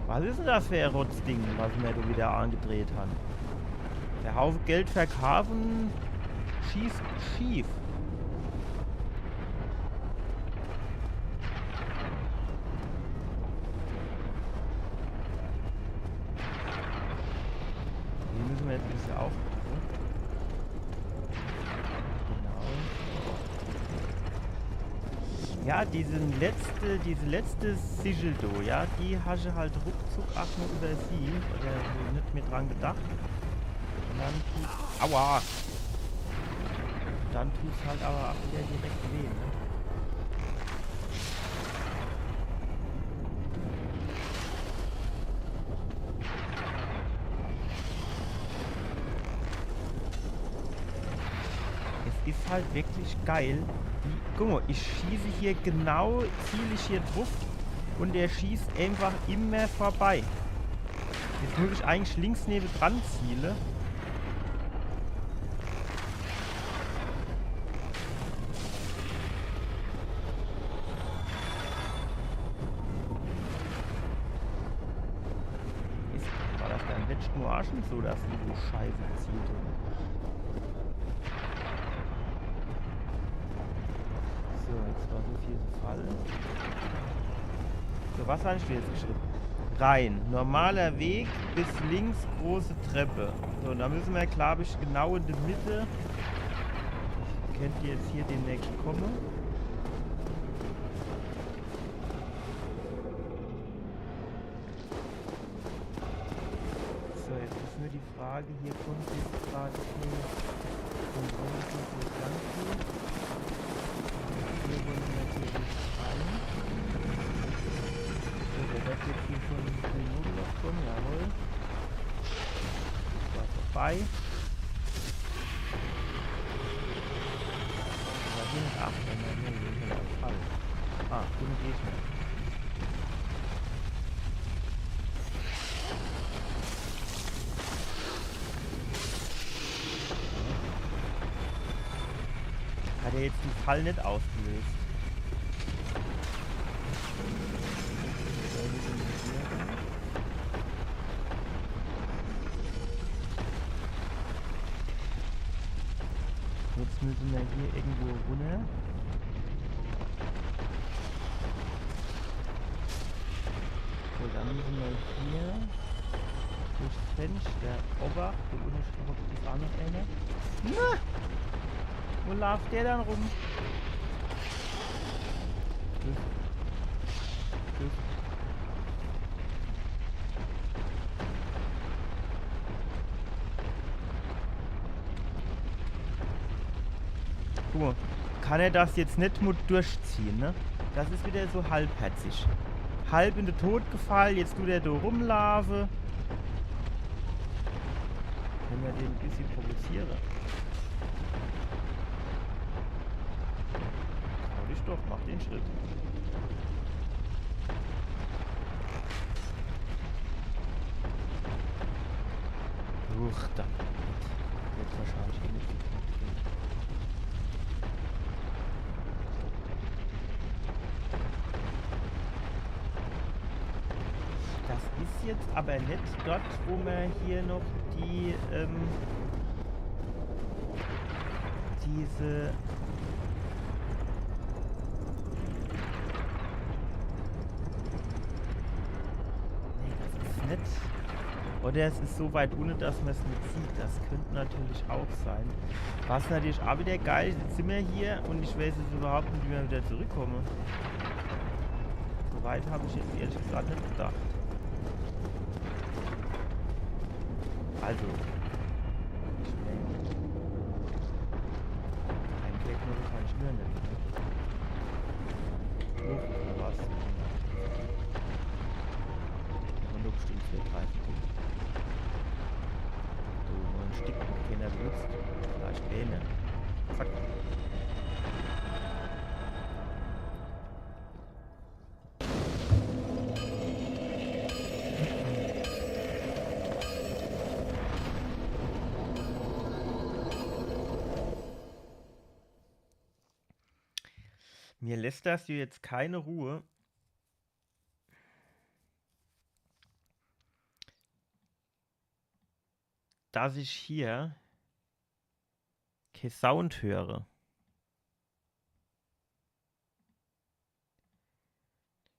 Was ist denn das für ein Rotzding, was wir da wieder angedreht haben? Der Haufe Geld verkaufen schießt schief. Hier müssen wir jetzt ein bisschen aufpassen. Genau. Ja, diese letzte, diese letzte Sigil do, ja, die hasch halt ruckzuck ach nur übersiehn oder net mehr dran gedacht. Und dann tut, aua! Dann tut's halt aber ach wieder direkt weh, ne? Es is halt wirklich geil. Wie, guck mal, ich schieße hier genau, ziel ich hier druff und der schießt einfach immer vorbei. Jetzt muss ich eigentlich links nebendran ziele. Is, war das beim letschte Mol ach schun so, dass die so scheiße gezielt hot? So, jetzt war so viel Fall. So, was hab ich denn jetzt geschrieben? Rein. Normaler Weg bis links große Treppe. So, da müssen wir, glaub ich, genau in die Mitte. Könnt ihr jetzt hier demnächst kommen? So, jetzt ist nur die Frage, hier kommt jetzt gerade kein, kein ordentliches Ganze. Hier wollen wir natürlich rein. So, der wird jetzt hier schon in die Notlösung kommen, jawohl. War vorbei. War hier nicht acht, nein, nein, hier sind wir am Fall. Ah, hier geht nicht mehr. Hat er jetzt die Fall nicht ausgelöst? Jetzt müssen wir hier irgendwo runter. So, dann müssen wir hier durchs Fenster. Obacht, da unten ist auch noch einer. Na! Wo läuft der dann rum? Tschüss. Tschüss. Guck mal, kann er das jetzt nicht mal durchziehen, ne? Das ist wieder so halbherzig. Halb in den Tod gefallen, jetzt tut er da rumlaufen. Können wir den ein bisschen provozieren? Trau dich doch, mach den Schritt. Huch, dann wird wahrscheinlich nicht. Das ist jetzt aber nicht dort, wo wir hier noch die, ähm, diese. Nee, das ist nicht. Oder es ist so weit unten, dass man es nicht sieht. Das könnte natürlich auch sein. Was natürlich auch wieder geil ist, jetzt sind wir hier und ich weiß jetzt überhaupt nicht, wie wir wieder zurückkommen. So weit habe ich jetzt ehrlich gesagt nicht gedacht. Also, ich mein, eigentlich nur kann ich nur nicht. Huch, was? Und du bestimmt für dreißig. Du, nur ein Stück, den er benutzt. Vielleicht eine. Zack. Mir lässt das hier jetzt keine Ruhe, dass ich hier kein Sound höre.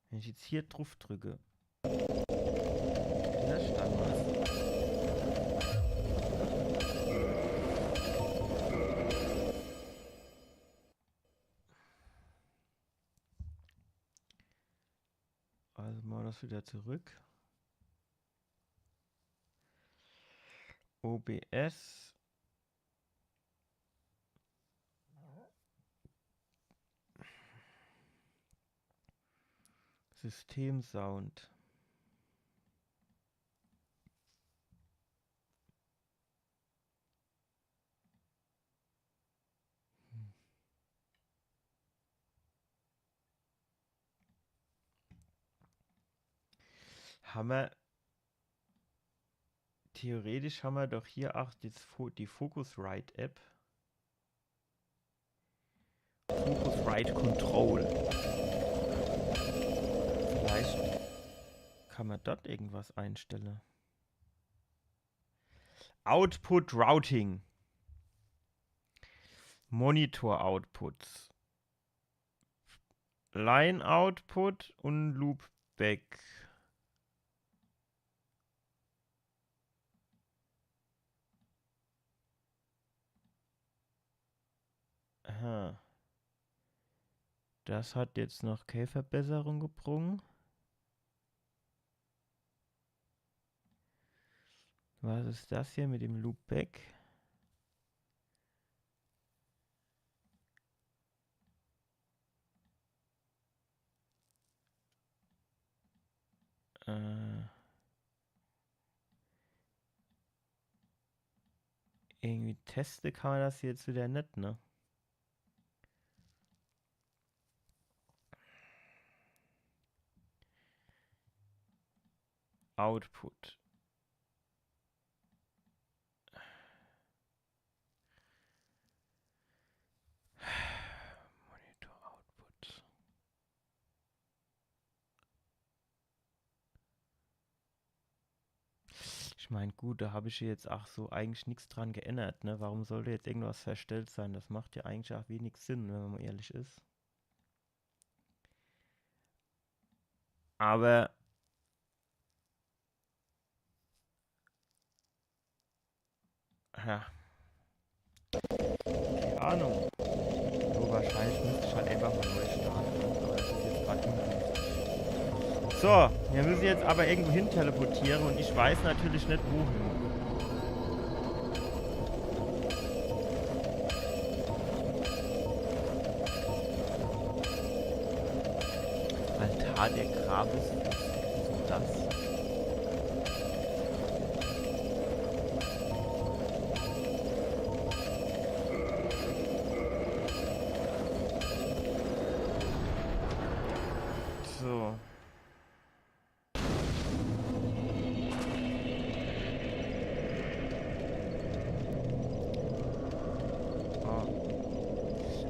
Wenn ich jetzt hier drauf drücke, löscht dann was. Also mal das wieder zurück. O B S. Systemsound. Hammer. Theoretisch hammer doch hier ach die, Fo-, die Focusrite-App. Focusrite Control. Vielleicht kann mer dort irgendwas einstelle. Output Routing. Monitor Outputs. Line Output und Loopback. Aha. Das hat jetzt noch kee Verbesserung gebrung. Was is das hier mit dem Loopback? Äh, irgendwie teste kann mer das jetzt wieder net, ne? Output. Monitor Output. Ich mein, gut, da hab ich jetzt ach so eigentlich nix dran geändert, ne? Warum sollte jetzt irgendwas verstellt sein? Das macht ja eigentlich ach wenig Sinn, wenn man mal ehrlich is. Aber ja. Kee Ahnung. So, wahrscheinlich müsst ich halt einfach mal neu starten, ne? Aber das is jetzt grad ungünstig. So, mir müsse jetzt aber irgendwo hin teleportiere und ich weiß natürlich net wohin. Altar der Grabes. Was is denn das? So. Oh.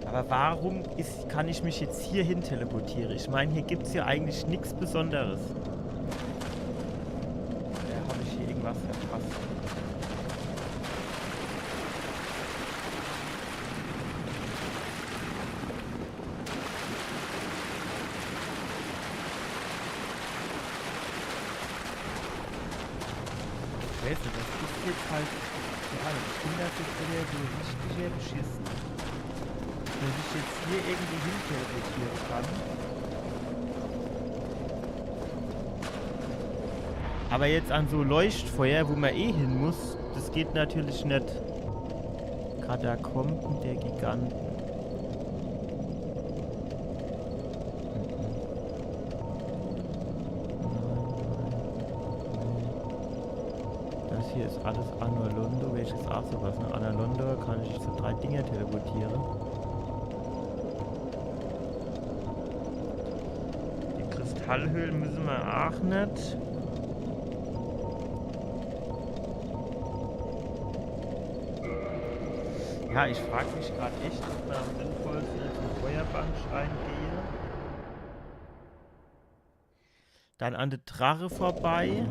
Aber warum is, kann ich mich jetzt hier hin teleportiere? Ich mein, hier gibt's ja eigentlich nix Besonderes. Oder hab ich hier irgendwas verpasst? Weißt du, das is jetzt halt, ja, ich find das jetzt wieder so richtig beschissen, dass ich jetzt hier irgendwie hin teleportiere kann. Aber jetzt an so Leuchtfeuer, wo man eh hin muss, das geht natürlich net. Katakomben der Giganten. Das hier is alles Anor Londo. Welches? Ach, so was, ne? Anor Londo kann ich zu drei Dinger teleportiere. Die Kristallhöhle müsse mer ach net. Ja, ich frag mich grad echt, ob mer am sinnvollsten zum Feuerbandschrein gehe. Dann an de Drache vorbei.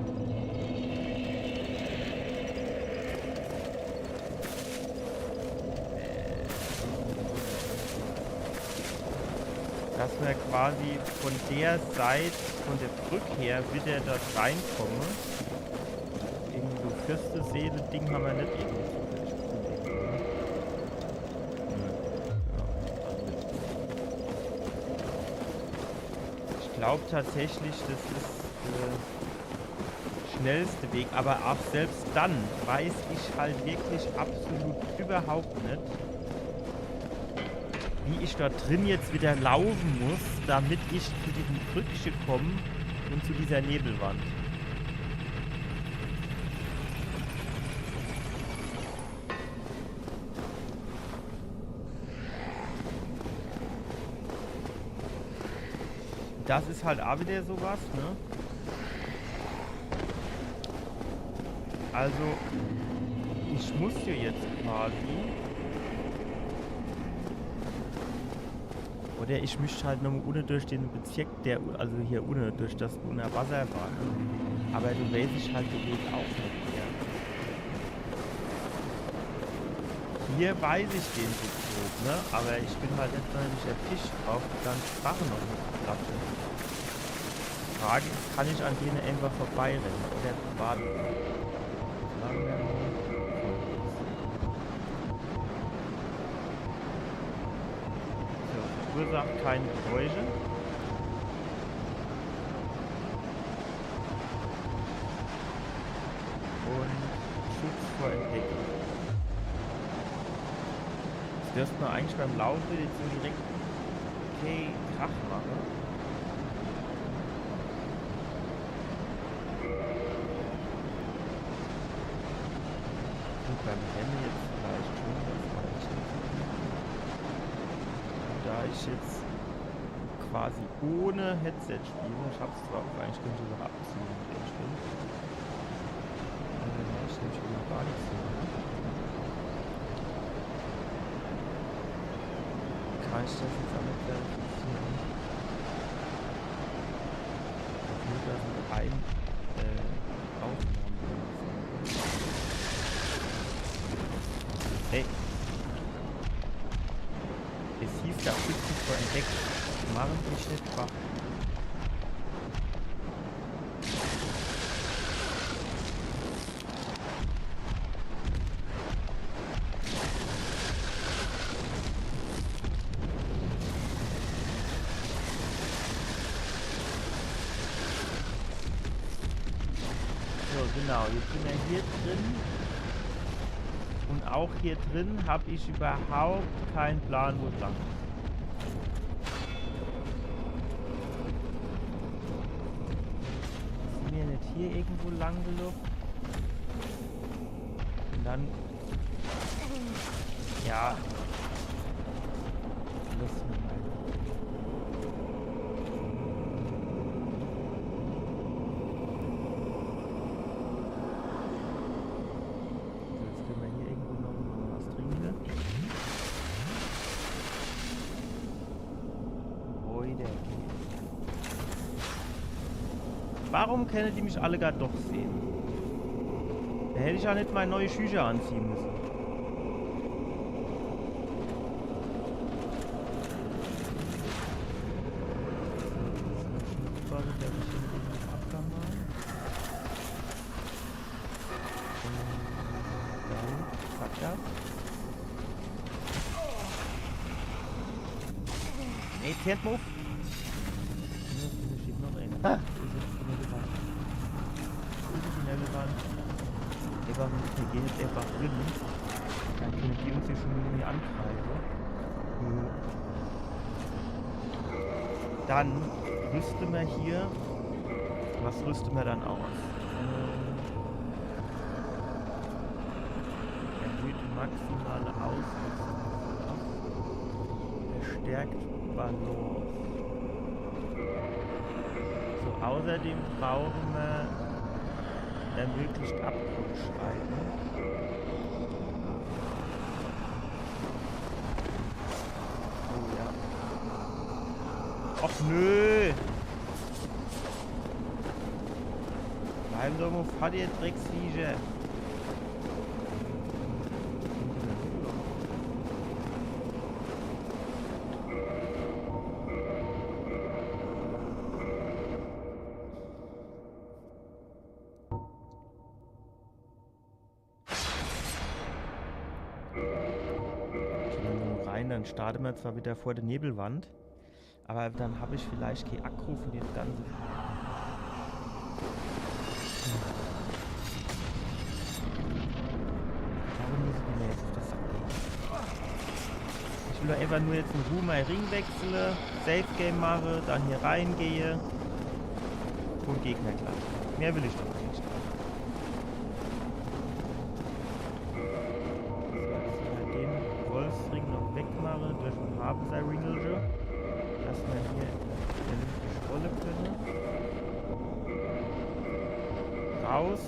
Dass mer quasi von der Seit, von der Brück her, wieder dort reinkomme. Irgend so Fürsteseele-Ding hammer net irgendwie zufällig gefunde. Nö. Ja, also ich Ich glaub tatsächlich, das is der schnellste Weg, aber auch selbst dann weiß ich halt wirklich absolut überhaupt net, wie ich dort drin jetzt wieder laufen muss, damit ich zu diesem Brückche komme und zu dieser Nebelwand. Das is halt auch wieder sowas, ne? Also, ich muss hier jetzt quasi. Oder ich müsst halt nochmal unne durch den Bezirk, der, also hier unne, durch das unne Wasser war, ne? Aber do weiß ich halt den Weg auch net mehr. Hier weiß ich den so grob, ne? Aber ich bin halt net sonderlich erpicht drauf, die ganze Sache noch net zu platte. Frage is, kann ich an denen einfach vorbeirenne? Oder warte. Sagen wir mal. So, verursacht keine Geräusche. Und Schutz vor Entdeckung. Jetzt dürfte man eigentlich beim Laufen jetzt so direkt okay Krach machen. Gut, beim Rennen jetzt vielleicht schon, das weiß ich net. Da ich jetzt quasi ohne Headset spiele, ich hab's zwar auch eigentlich, könnte ich auch abziehen, wenn ich will. Äh, ich nehm schon mal gar nichts mehr. Kann ich das jetzt damit verifizieren? Gut, da sind ein, äh, Ausnahmen. Hey. Es hieß, da bist du vor entdeckt. Machen Sie nicht schwach. So, genau, jetzt sind wir hier drin. Und auch hier drin hab ich überhaupt keinen Plan, wo es lang geht. Sind wir nicht hier irgendwo lang gelaufen? Und dann... Ja. Lass mir mal. So, jetzt können wir hier irgendwo noch mal was trinken. Leute. Warum können die mich alle grad doch sehen? Da hätte ich ja nicht mal neue Schücher anziehen müssen. Dann, zack, ja. Ey, can't move. Ja, da steht noch einer. Ah. Wo ist jetzt die Nebelwand? Wo ist die Nebelwand? Einfach, wir gehen jetzt einfach drin. Dann können die uns hier schon irgendwie angreifen. Mhm. Dann rüsten wir hier. Was rüsten wir dann aus? Ähm, erhöht maximale Ausrüstung. Verstärkt Balance. So, außerdem brauchen wir ermöglicht Abgrundschreiten. Oh ja. Och nö! Bleiben doch mal vor dir, Drecksviecher! Gehen wir nur rein, dann starten wir zwar wieder vor der Nebelwand. Aber dann hab ich vielleicht kee Aggro vun dem ganze. Warum müsse die mir jetzt uff de Sack gehe? Ich will doch einfach nur jetzt in Ruh mei Ring wechsle, Safe Game mache, dann hier reingehe un Gegner gleich. Mehr will ich doch net. So, jetzt hier den Wolfsring noch wegmache durch den Habe sei Ringelche, dass mer hier vernünftig rolle könne. Raus.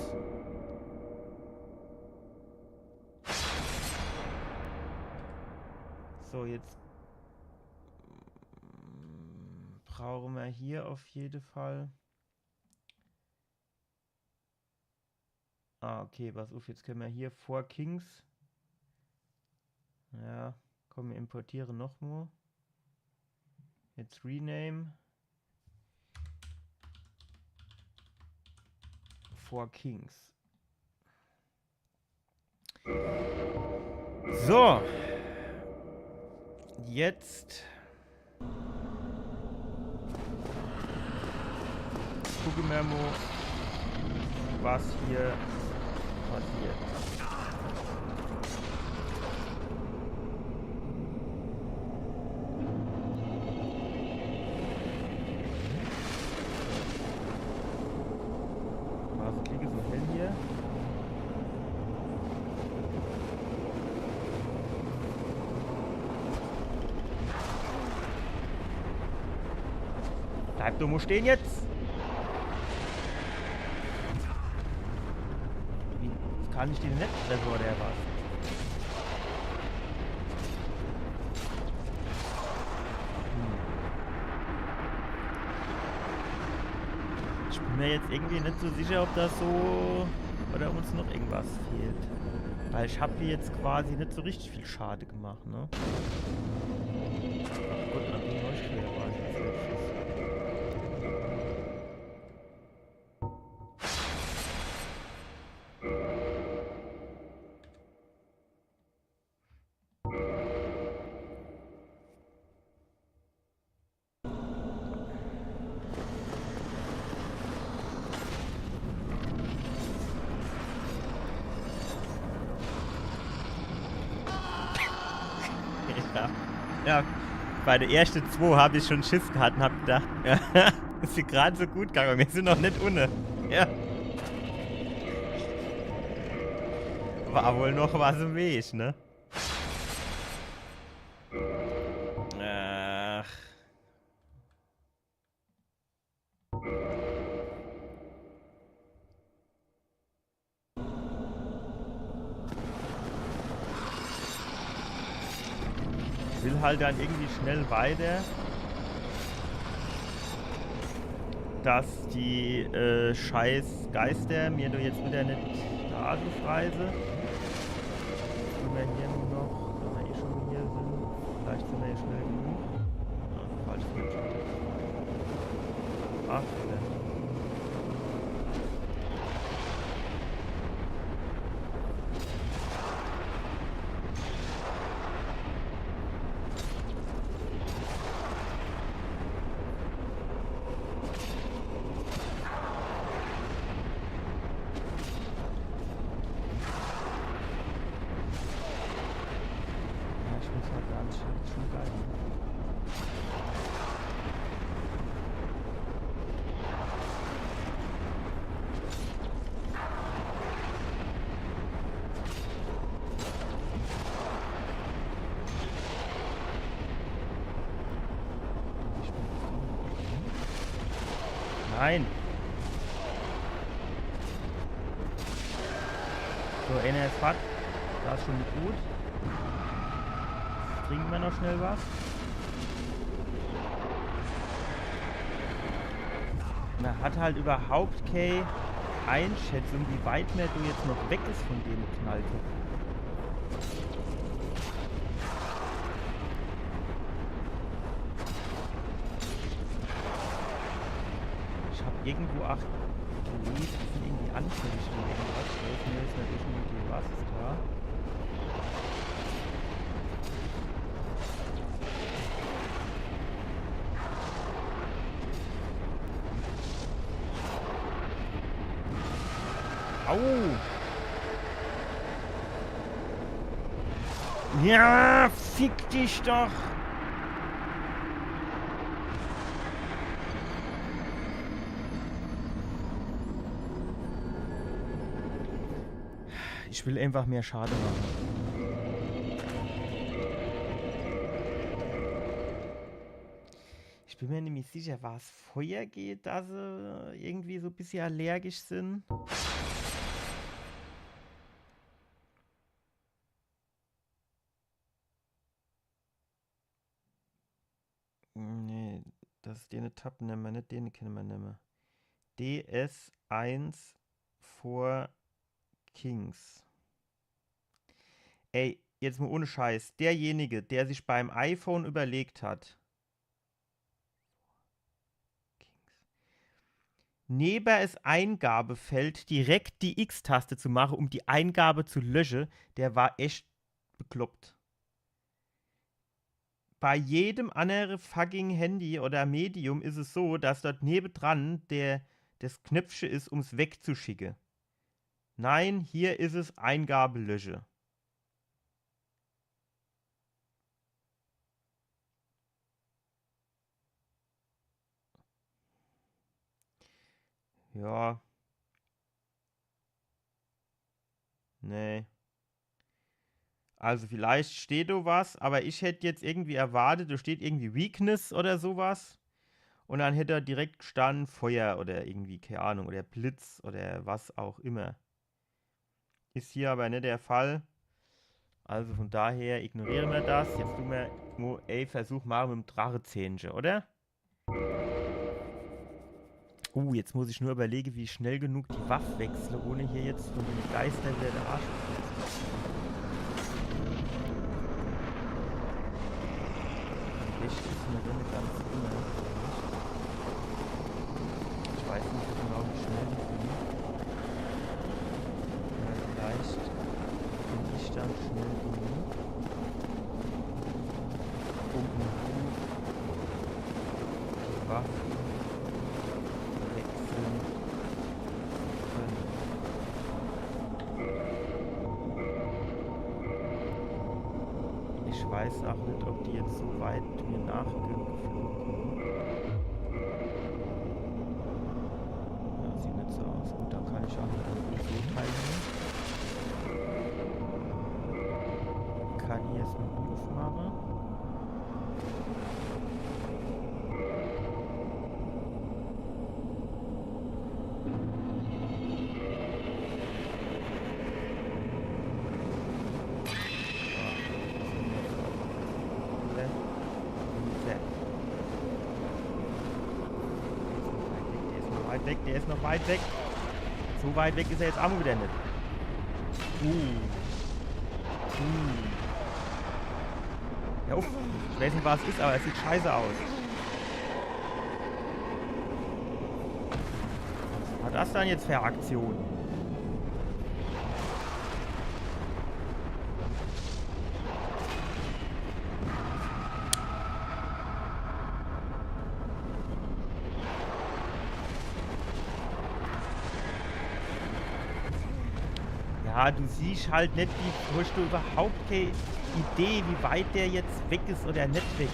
So, jetzt brauche mer hier uff jede Fall. Ah, okay, pass uff, jetzt könne mer hier Four Kings. Ja, komm, mir importiere noch mo. Jetzt rename. Four Kings. So. Jetzt gucke mer mo, was hier passiert. War so klicke so hell hier. Bleib du mo stehn jetzt! Wie, kann ich den net treffe oder was? Hm. Ich bin mir jetzt irgendwie net so sicher, ob das so oder uns noch irgendwas fehlt. Weil ich hab hier jetzt quasi net so richtig viel Schade gemacht, ne? Gut, dann bin ich hier quasi als letztes. Ja. Ja. Bei de erschte zwo hab ich schon Schiss gehat un hab gedacht, ja, is hier grad so gut gange, mir sin noch net unne. Ja. War wohl noch was im Weg, ne? Ach. Ich will halt dann irgendwie schnell weiter, dass die, äh, scheiß Geister mir doch jetzt wieder net de Arsch uffreiße. Jetzt tun mer hier nur noch, wenn mer eh schon hier sin, vielleicht sin mer eh schnell genug. Falsch Switch. Ach, verdammt. Ja, ich muss halt sagen, ich find's schon geil. Nein! So, einer is fort. Das is schon gut. Trinke mer noch schnell was. Mer hat halt überhaupt kee Einschätzung, wie weit mer do jetzt noch weg is von dem Knalltyp. Ich hab irgendwo ach gelesen, die sin irgendwie anfällig für irgendwas. Da is mir jetzt natürlich net klar, was is do. Au! Ja, fick dich doch! Ich will einfach mehr Schade mache. Ich bin mir nämlich sicher, war's Feuer geht, dass se irgendwie so e bissje allergisch sin? Nee, das is dene Tab nemme, net dene kenne mer nemme. D S eins Four Kings. Ey, jetzt mal ohne Scheiß. Derjenige, der sich beim iPhone überlegt hat, Neber es Eingabefeld direkt die X-Taste zu mache, um die Eingabe zu lösche, der war echt bekloppt. Bei jedem annere fucking Handy oder Medium is es so, dass dort nebedran der, das Knöpfche is, um's wegzuschicke. Nein, hier is es Eingabe lösche. Ja. Nee. Also vielleicht steht do was, aber ich hätt jetzt irgendwie erwartet, do steht irgendwie Weakness oder sowas. Und dann hätt do direkt gestanden Feuer oder irgendwie, keine Ahnung, oder Blitz oder was auch immer. Is hier aber net der Fall. Also von daher ignoriere mer das. Jetzt du mer mo e Versuch mache mit'm Drachezähnche, oder? Uh, jetzt muss ich nur überlege, wie ich schnell genug die Waff wechsle, ohne hier jetzt von den Geistern wieder der Arsch. Am besten is mir so eine ganz Runde. Ich weiß nicht genau, wie schnell die sind. Ja, vielleicht bin ich dann schnell genug, um in Ruhe die Waffen wechseln zu können. Ich weiß auch nicht, ob die jetzt so weit mir nachgeflogen kommen. Ja, sieht nicht so aus. Gut, dann kann ich auch nicht so teilnehmen. Kann hier jetzt einen Move machen. Der is noch weit weg, der is noch weit weg. So weit weg is er jetzt auch wieder net. Uh. Uh. Ja, uff. Ich weiß nicht, was es is, aber es sieht scheiße aus. Was war das dann jetzt für eine Aktion? Ja, du siehst halt net, wie, hast du überhaupt keine Idee, wie weit der jetzt weg is oder net weg is.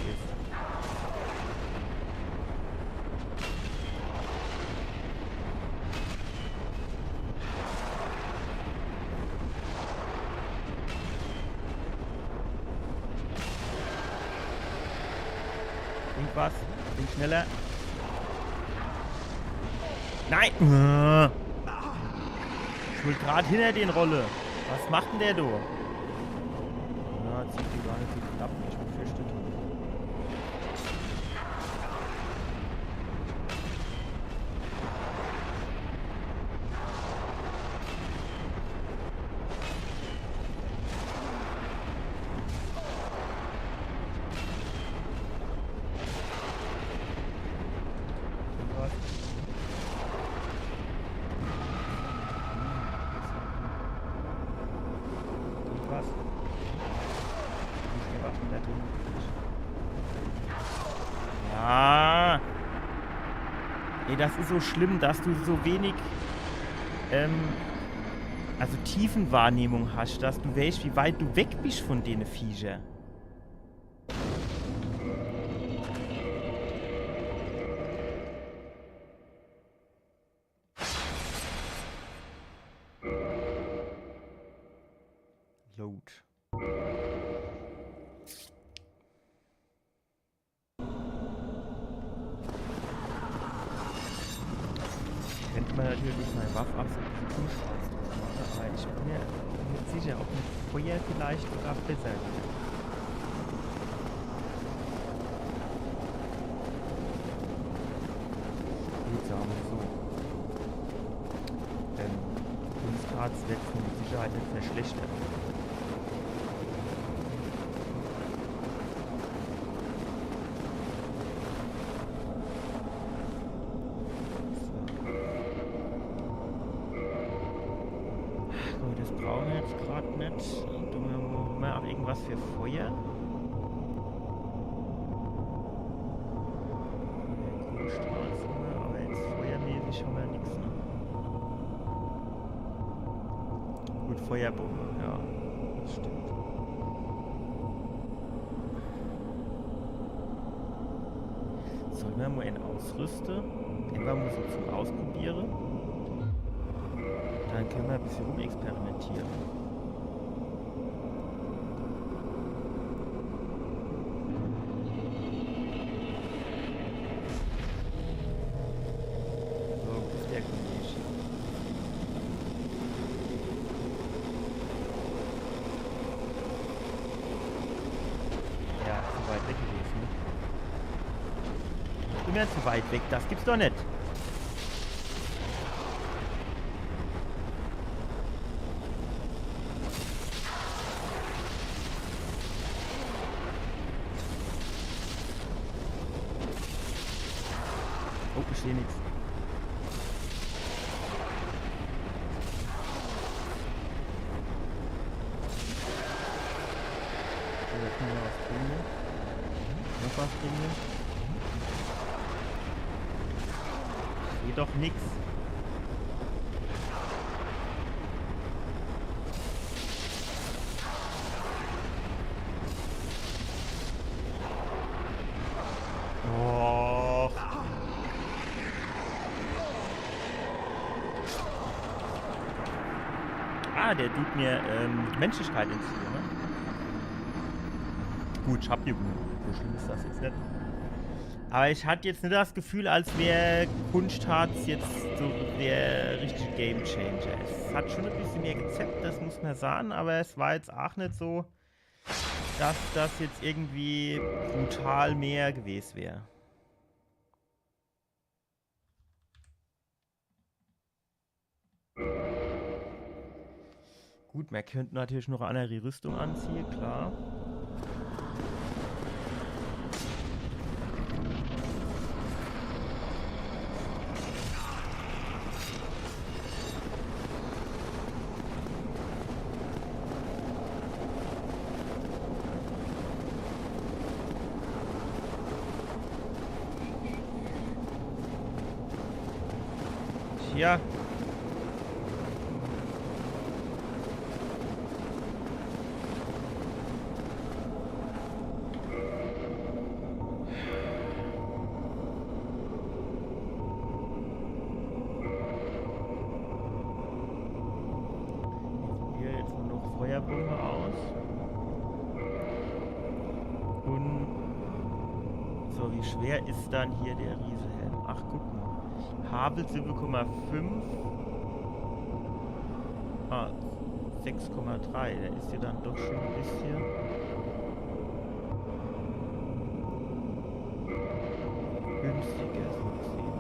Irgendwas. Bin schneller. Nein! Äh. Ich will grad hinter den rolle. Was macht denn der do? Ja, zieht die gar nicht so knapp, wie ich befürchtet. Was? Ja. Ey, das is so schlimm, dass du so wenig, ähm, Also Tiefenwahrnehmung hast, dass du weescht, wie weit du weg bist von dene Viecher. Load. Könnt mer natürlich mei Waff ach so e bissel Kunstharz druff mache, awwer ich bin mer net sicher, ob mit Feuer vielleicht sogar besser wär. Gut, sage mer so. Ähm, Kunstharz werd's mit Sicherheit net verschlechtern. So. Gut, des brauche mer jetzt grad net. Tun mer mol, mol ach irgendwas für Feuer. Kunstharz hammer, awwer jetzt feuermäßig hammer nix, ne? Gut, Feuerbombe, ja. Des stimmt. Solle mer mol en ausrüste? Äfach mol so zum Ausprobiere. Dann könne mer e bissel rumexperimentiere. So, wo is der Kollege? Ja, zu weit weg gewese, ne? Immer zu weit weg, des gibt's doch net. Oh, ich seh nix. So, jetzt mol was trinke. Noch was trinke. Geht doch nix. Och. Ah, der tut mir, ähm, Menschlichkeit entziehen, ne? Gut, ich hab hier genug. So schlimm is des jetzt net. Awwer ich hatt jetzt net des Gefühl, als wär Kunstharz jetzt so der richtige Gamechanger. Es hat schon e bissel mehr gezeppt, des muss mer sage, awwer es war jetzt ach net so, dass des jetzt irgendwie brutal mehr gewese wär. Gut, mer könnt natürlich noch e anneri Rüstung anziehe, klar. Tja. Probier jetzt mol noch Feuerbombe aus. Un so, wie schwer is dann hier der Riesehelm? Ach, guck mol. Havel siwwe Komma fünf. Ah, sechs Komma drei. Der is jo dann doch schon e bissel günstiger, so gesehen.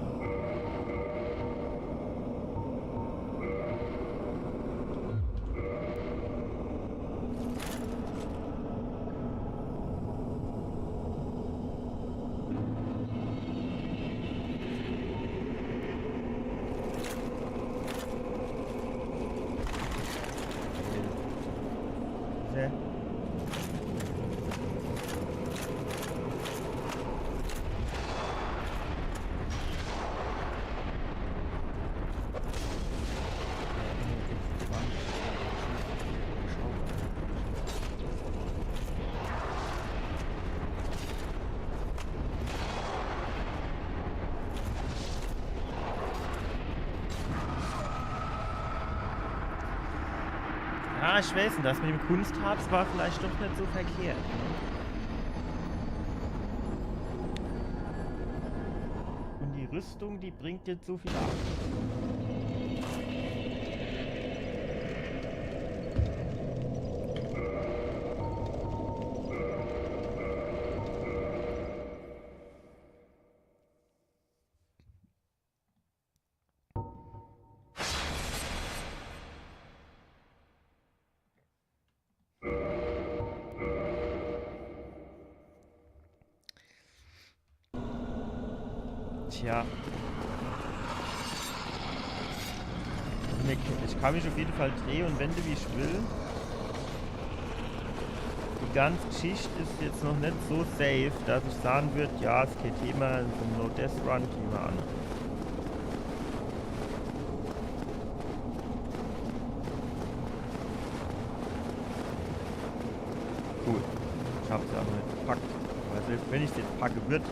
Sehr. Ah, ich weiß net, das mit dem Kunstharz war vielleicht doch net so verkehrt, ne? Und die Rüstung, die bringt jetzt so viel ab. Tja. Also mir, ich kann mich auf jeden Fall drehe und wende, wie ich will. Die ganze Geschichte ist jetzt noch nicht so safe, dass ich sagen würde, ja, ist kein Thema, so ein No-Death-Run, gehen wir an. Cool. Ich hab's ja noch nicht gepackt. Aber selbst wenn ich's jetzt packe würd,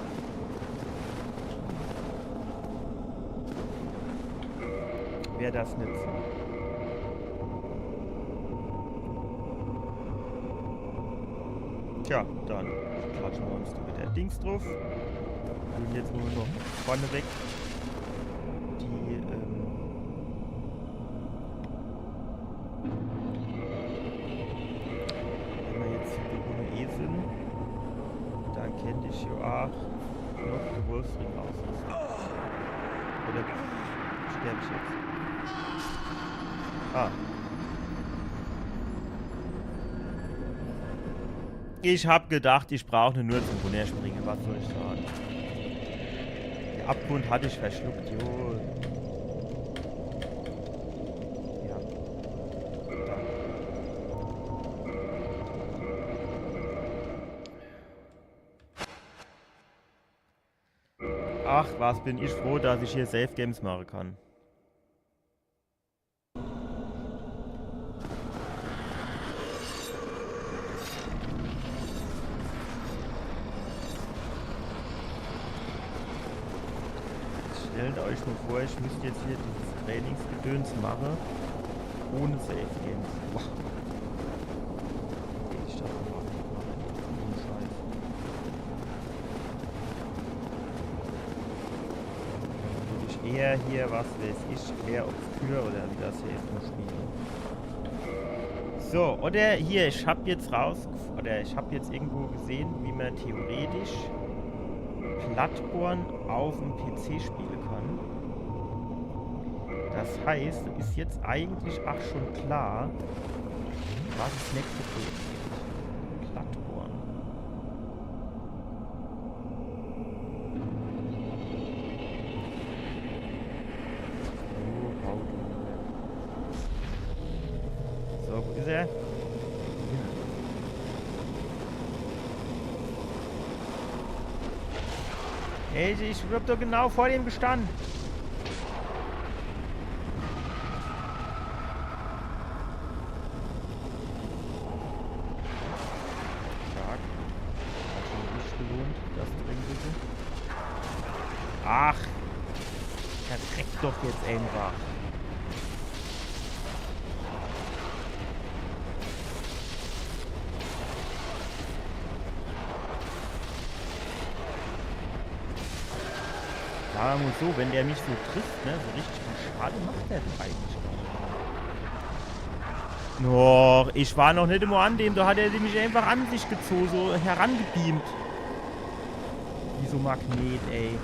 wär das nicht so. Tja, dann klatschen wir uns wieder Dings drauf. Und jetzt nur noch vorne weg. Die, ähm, Wenn wir jetzt hier ohne E sind, dann könnte ich ja auch noch den Wolfsring ausrüsten. Oder sterbe ich jetzt? Ah. Ich hab gedacht, ich brauche nur zum Runterspringen, was soll ich sagen? Der Abgrund hatte ich verschluckt, jo. Ja. Da. Ach, was bin ich froh, dass ich hier Safe Games machen kann. Stellt euch mal vor, ich müsste jetzt hier dieses Trainingsgedöns machen, ohne Safe Games. Boah. Hätte ich das gemacht. Ohne Scheiß. Dann würd ich eher hier, was weiß ich, Clair Obscur oder wie das hier ist, noch spielen. So, oder hier, ich hab jetzt raus, oder ich hab jetzt irgendwo gesehen, wie man theoretisch Bloodborne auf dem P C spielen kann. Das heißt, ist jetzt eigentlich auch schon klar, was das nächste Projekt wird. Bloodborne. Oh, haut. So, wo ist er? Ey, ich hab doch genau vor dem gestanden. Stark. Hat sich nicht gelohnt, das Trinken. Ach. Das reckt doch jetzt einfach. Sag mal so, wenn der mich so trifft, ne, so richtig viel Schade macht der doch eigentlich gar nicht. Noch, ich war noch nicht immer an dem, da hat er mich einfach an sich gezogen, so herangebeamt. Wie so Magnet, ey.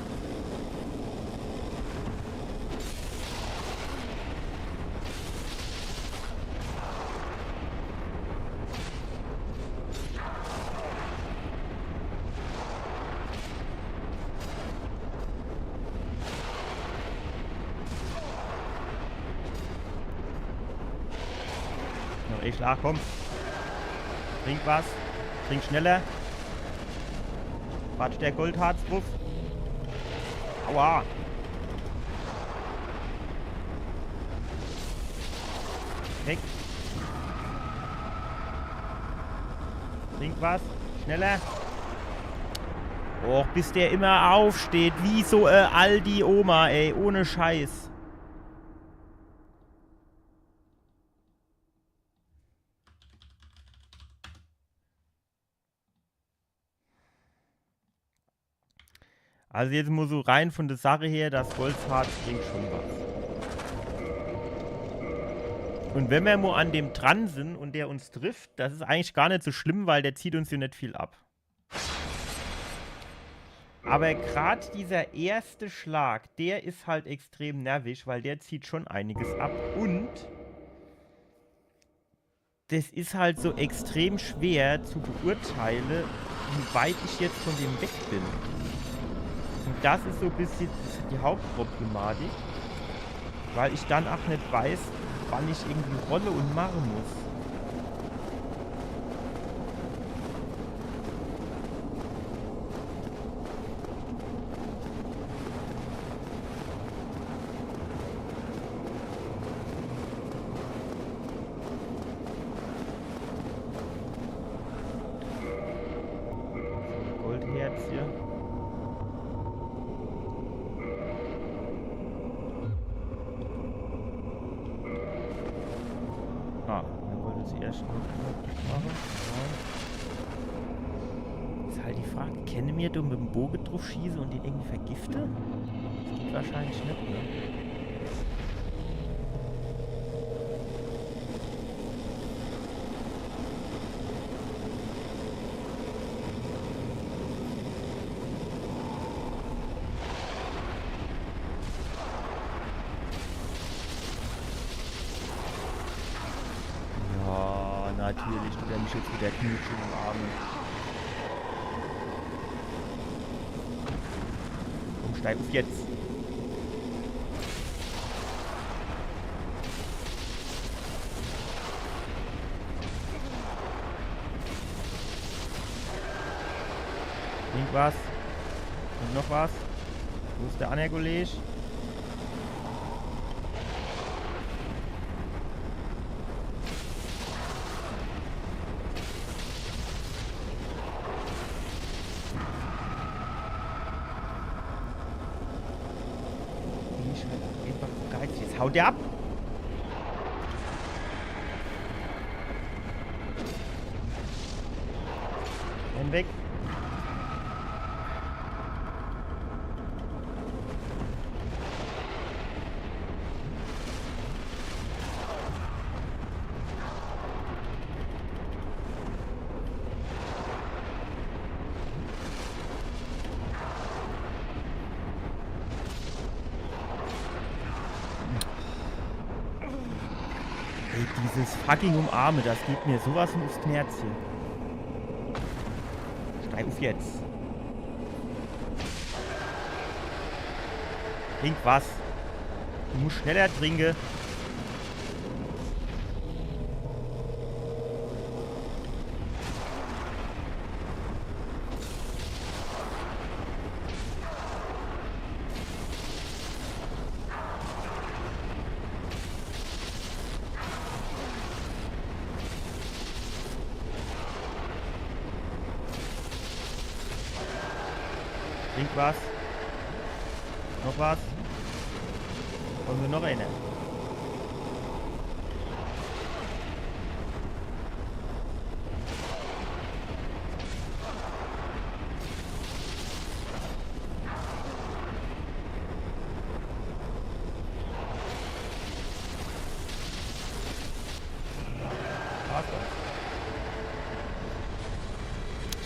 Noch echt, ach komm. Trink was. Trink schneller. Quatsch, der Goldharz drauf. Aua. Weg. Trink was. Schneller. Och, bis der immer aufsteht. Wie so, äh, Aldi-Oma, ey. Ohne Scheiß. Also jetzt mo so rein von der Sache her, das Goldshardt bringt schon was. Und wenn mer mo an dem dran sin und der uns trifft, das is eigentlich gar net so schlimm, weil der zieht uns jo net viel ab. Aber grad dieser erste Schlag, der is halt extrem nervig, weil der zieht schon einiges ab. Und das is halt so extrem schwer zu beurteile, wie weit ich jetzt von dem weg bin. Und das is so e bissje die Hauptproblematik, weil ich dann ach net weiß, wann ich irgendwie rolle und mache muss. Goldherz hier. Ah, er wollte zuerst noch mache. Ja. Is halt die Frage, kenne mer do mit dem Boge druff schieße und den irgendwie vergifte? Das geht wahrscheinlich net, ne? Ja, natürlich tut er mich jetzt mit der Knutsch umarme. Komm, steig uff jetzt. Irgendwas. Und noch was. Wo is der anner Kolleg? Bin ich halt einfach geizig. Jetzt haut der ab. Renn weg. Ey, dieses fucking Umarme, das geht mir sowas von uffs Knärzche. Steig uff jetzt. Trink was. Du musst schneller trinke. Trink was. Noch was. Und nur noch eine.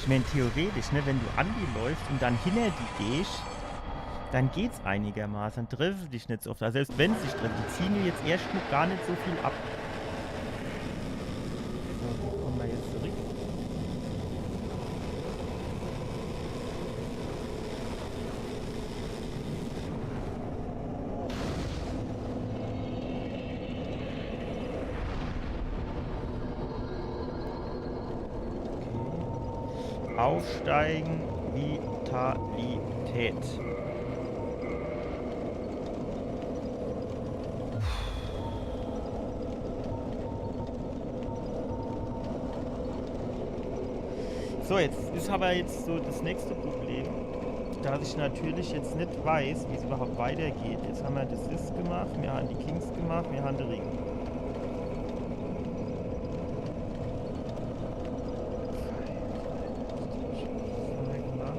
Ich mein, theoretisch, ne, wenn du an die läufst und dann hinter die gehst, dann geht's einigermaßen. Dann treffe se dich net so oft. Also selbst wenn se dich treffe, die ziehen dir jetzt erscht noch gar net so viel ab. So, wo kommen wir jetzt zurück? Okay. Aufsteigen, Vitalität. So, jetzt is aber jetzt so das nächste Problem, dass ich natürlich jetzt net weiß, wie es überhaupt weitergeht. Jetzt haben wir das Sis gemacht, wir haben die Kings gemacht, wir haben den Ring. Was haben wir gemacht?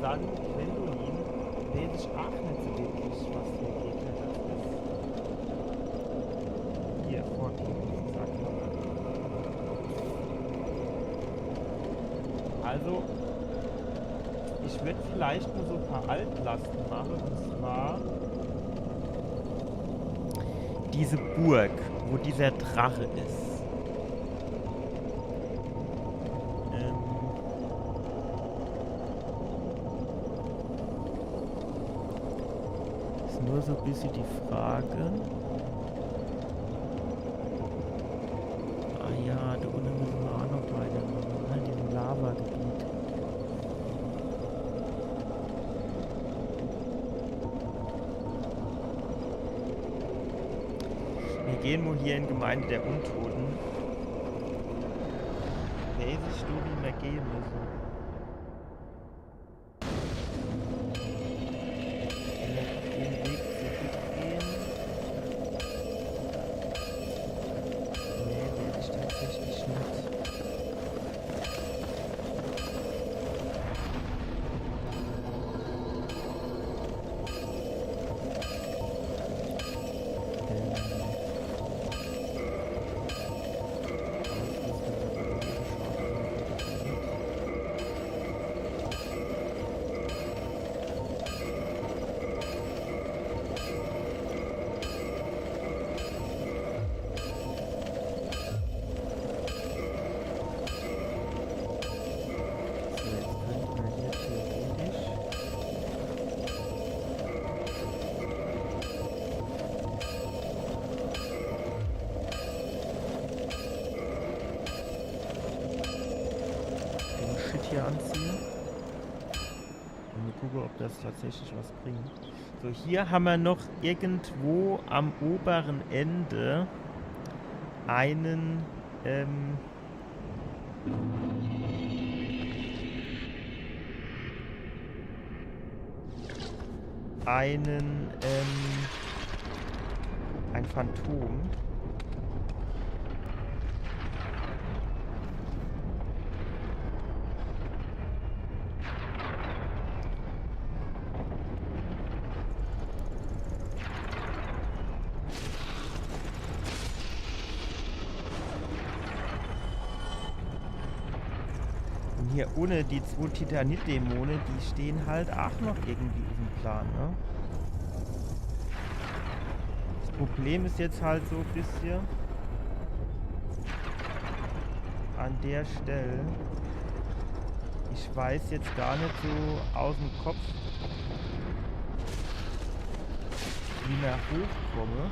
Dann Gwendolin, weiß ich ach net so wirklich, was für e Gegner das is. Hier, Vorgehen, sag ich mal. Also, ich würd vielleicht nur so e paar Altlasten mache, und zwar diese Burg, wo dieser Drache is. Ähm, is nur so e bissje die Frage. Ah ja, do unne müsse mer ach noch weitermache, ne? In diesem Lavagebiet. Mir gehn mo hier in Gemeinde der Untoten. Weiß ich, wie mer gehe müsse. Vielleicht den Weg zurückgehen. Nee, weiß ich tatsächlich net. So, jetzt könnte mer hier theoretisch den Shit hier anziehe. Und mo gucke, ob das tatsächlich was bringt. So, hier hammer noch irgendwo am oberen Ende einen, ähm, einen, ähm, ein Phantom. Und hier unne die zwo Titanit-Dämone, die stehn halt ach noch irgendwie uffm Plan, ne? Das Problem is jetzt halt so e bissje an der Stell, ich weiß jetzt gar net so aus'm Kopf, wie mer hochkomme.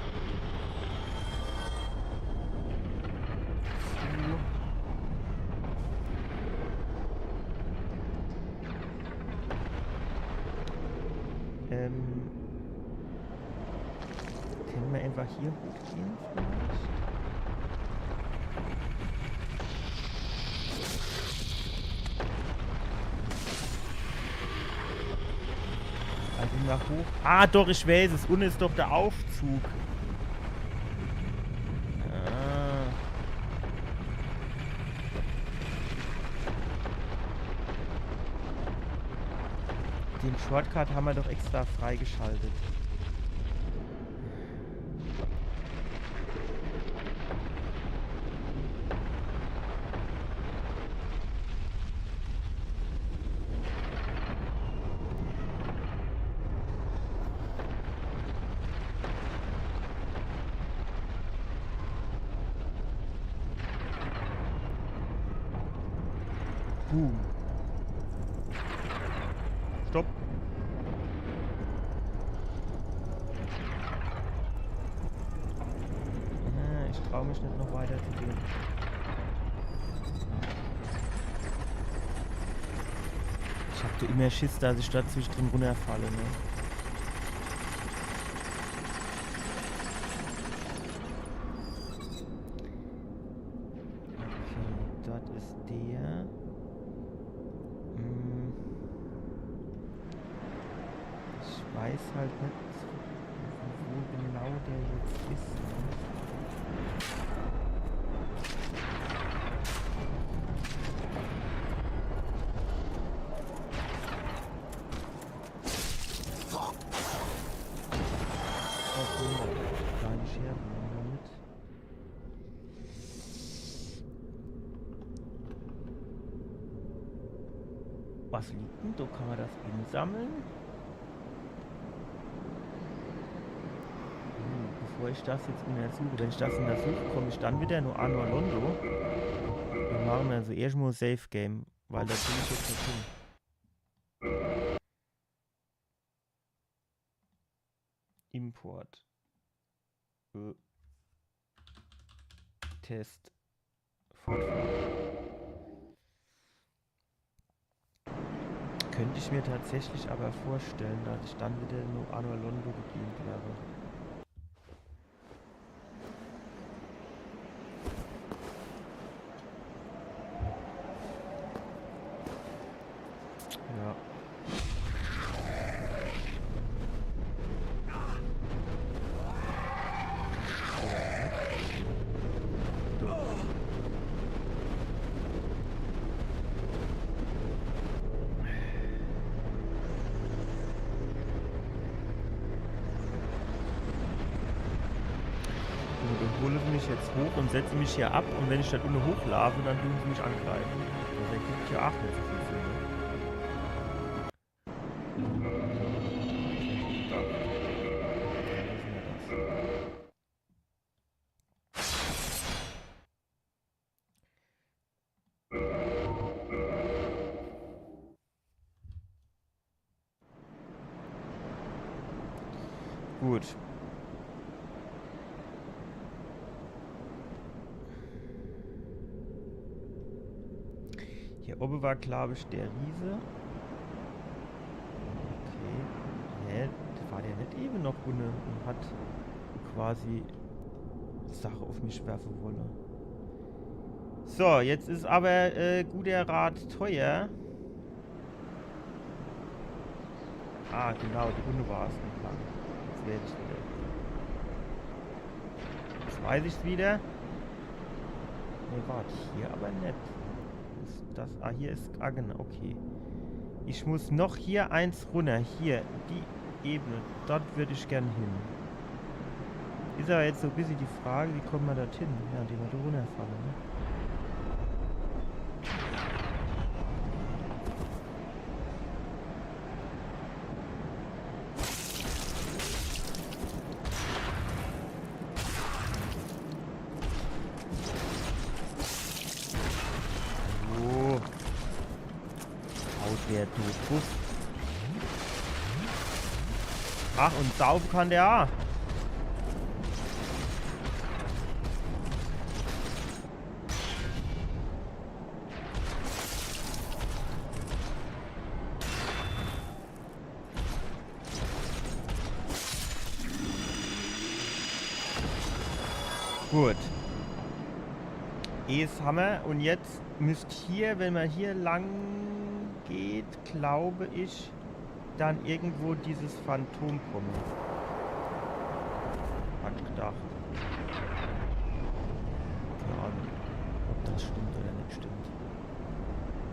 Zu, ähm, kenne mer einfach hier hochgehe vielleicht? Also nach hoch. Ah, doch, ich weiß es. Unne is doch der Aufzug. Ah. Den Shortcut hammer doch extra freigeschaltet. Boom. Stopp. Äh, ich trau mich net, noch weiter zu gehen. Ich hab do immer Schiss, dass ich do zwischendrin runnerfalle, ne? Okay, dort is der. Hm. Ich weiß halt net, wo genau der jetzt is, ne? Ja, dann machen wir mit. Was liegt denn? Da kann man das insammeln. Hm, bevor ich das jetzt untersuche, wenn ich das untersuche, komme ich dann wieder nur Anor Londo. Dann machen wir also erstmal Safe Game, weil da bin ich jetzt nicht hin. Import. Äh. Test. Fortführen. Könnte ich mir tatsächlich aber vorstellen, dass ich dann wieder nur Anor Londo bedient werde. Ja. Gut, dann hole sie mich jetzt hoch und setze mich hier ab. Und wenn ich dort unten hochlaufe, dann tun sie mich angreifen. Das ergibt ja auch nicht so viel Sinn, ne? Gut. Hier oben war, glaube ich, der Riese. Okay. Hä? War der nicht eben noch unten und hat quasi Sache auf mich werfen wollen? So, jetzt ist aber, äh, guter Rat teuer. Ah, genau, die Runde war's entlang. Jetzt weiß ich's wieder. Jetzt weiß ich's wieder. Nee, warte, hier aber nicht. Ist das, ah, hier ist, ah, genau, okay. Ich muss noch hier eins runter. Hier, die Ebene. Dort würde ich gern hin. Ist aber jetzt so ein bisschen die Frage, wie kommen wir dorthin? Ja, indem wir da runterfallen, ne? Oh. Haut der tot. Puff. Ach, und saufen kann der auch. Gut. Eins haben wir und jetzt müsst hier, wenn man hier lang geht, glaube ich, dann irgendwo dieses Phantom kommen. Hab ich gedacht. Keine Ahnung, ob das stimmt oder nicht stimmt.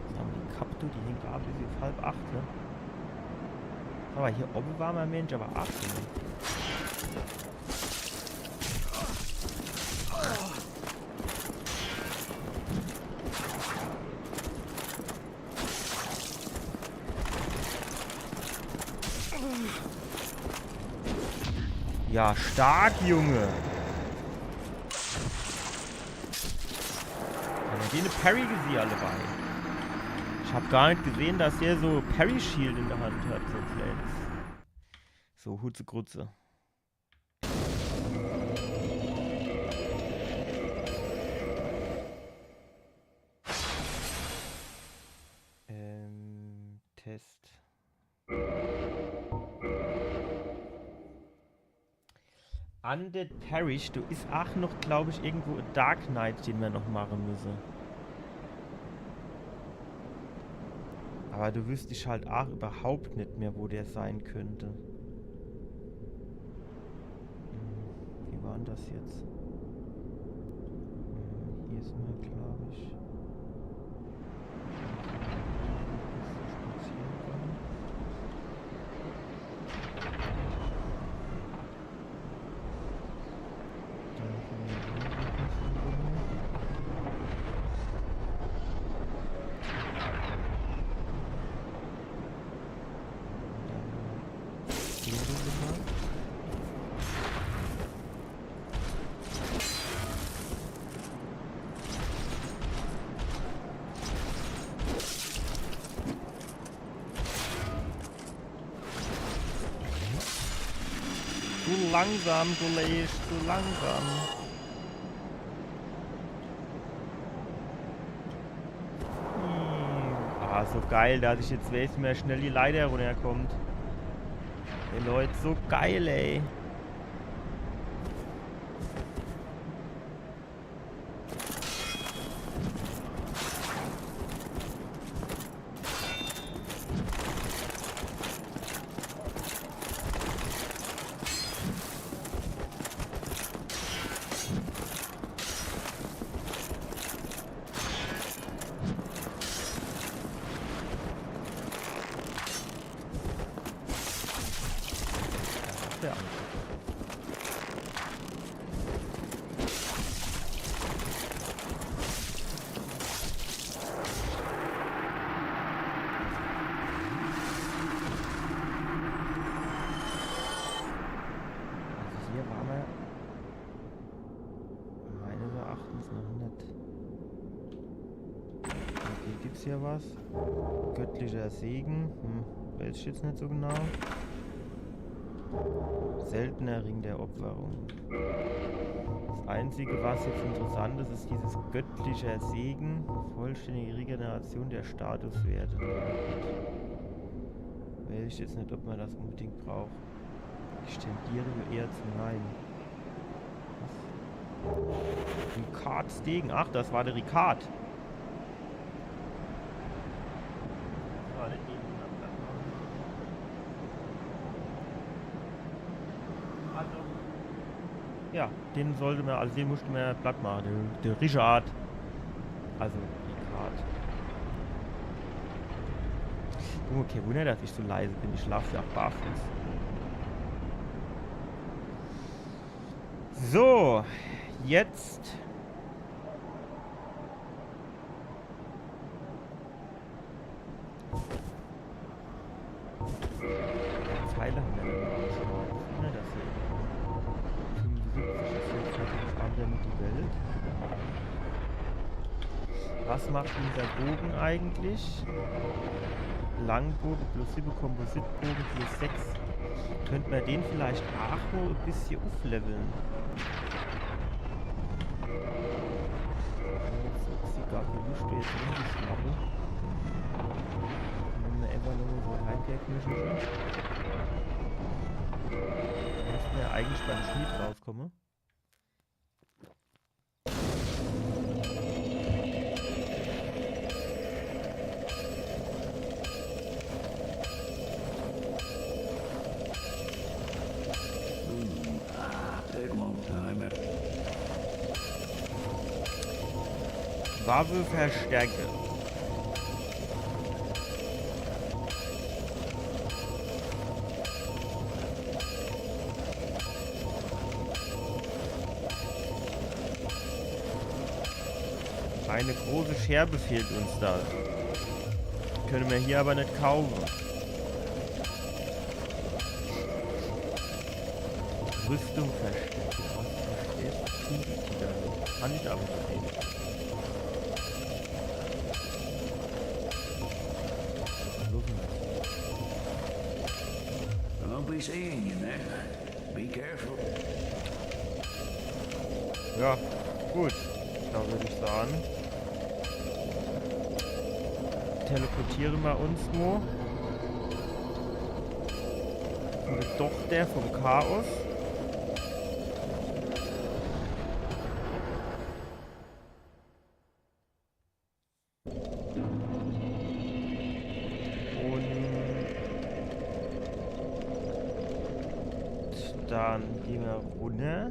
Jetzt haben wir die Kaptu, die hängt ab bis jetzt halb acht, ne? Aber hier oben war mal ein Mensch, aber acht, ne? Ja, stark, Junge. Hat er den Parry gesehen, alle beide? Ich hab gar nicht gesehen, dass der so Parry Shield in der Hand hat, so Clans. So, Hutze Grutze. Ähm, Test. Undead Parish, do is aach noch, glaub ich, irgendwo e Dark Knight, den mer noch mache müsse. Aber do wüsst ich halt aach überhaupt net mehr, wo der sein könnte. Hm, wie war denn das jetzt? Hm, hier sind wir, glaub ich. Spaziergang. Zu langsam, Kollege, zu langsam. Hm. Ah, so geil, dass ich jetzt weiß, wie mer schnell die Leiter runnerkommt. Ey, Leute, so geil, ey. Ja. Also hier ware mer meines Erachtens noch net. Okay, gibt's hier was? Göttlicher Segen. Hm, weiß ich jetzt net so genau. Seltener Ring der Opferung. Das Einzige, was jetzt interessant is, is dieses göttlicher Segen. Vollständige Regeneration der Statuswerte. Weiß ich jetzt net, ob mer das unbedingt braucht. Ich tendiere eher zu nein. Was? Ricard Stegen. Ach, das war der Ricard. Ja, den sollte mer, also den musste mer platt mache, der, der Richard. Also, Ricard. Junge, kein Wunder, dass ich so leise bin. Ich laaf ja barfuß. So, jetzt. Pfeile ham mer ja schon mol. Ne, das hier. Fünfundsiebzig is jetzt natürlich abends mit die Welt. Was macht unser Bogen eigentlich? Langboge plus siwwe, Kompositboge plus sechs. Könnt mer den vielleicht aach noch e bissje uflevele? Jetzt hab ich gar kein Luscht, jetzt rumzuschnappe. Wenn mer einfach nur so Heimkehrkirschen schon. Dann müsste mer ja eigentlich beim Schmied rauskomme. Waffe verstärke. Eine große Scherbe fehlt uns da. Könne mer hier aber net kaufe. Rüstung verstärke. Was verstärkt? Kann ich aber net sehen. Los, Mann. I'll be seeing you next. Be careful. Ja, gut. Da würd ich sage, teleportiere mer uns nur. Mit Tochter vom Chaos. Und dann gehn mer runner.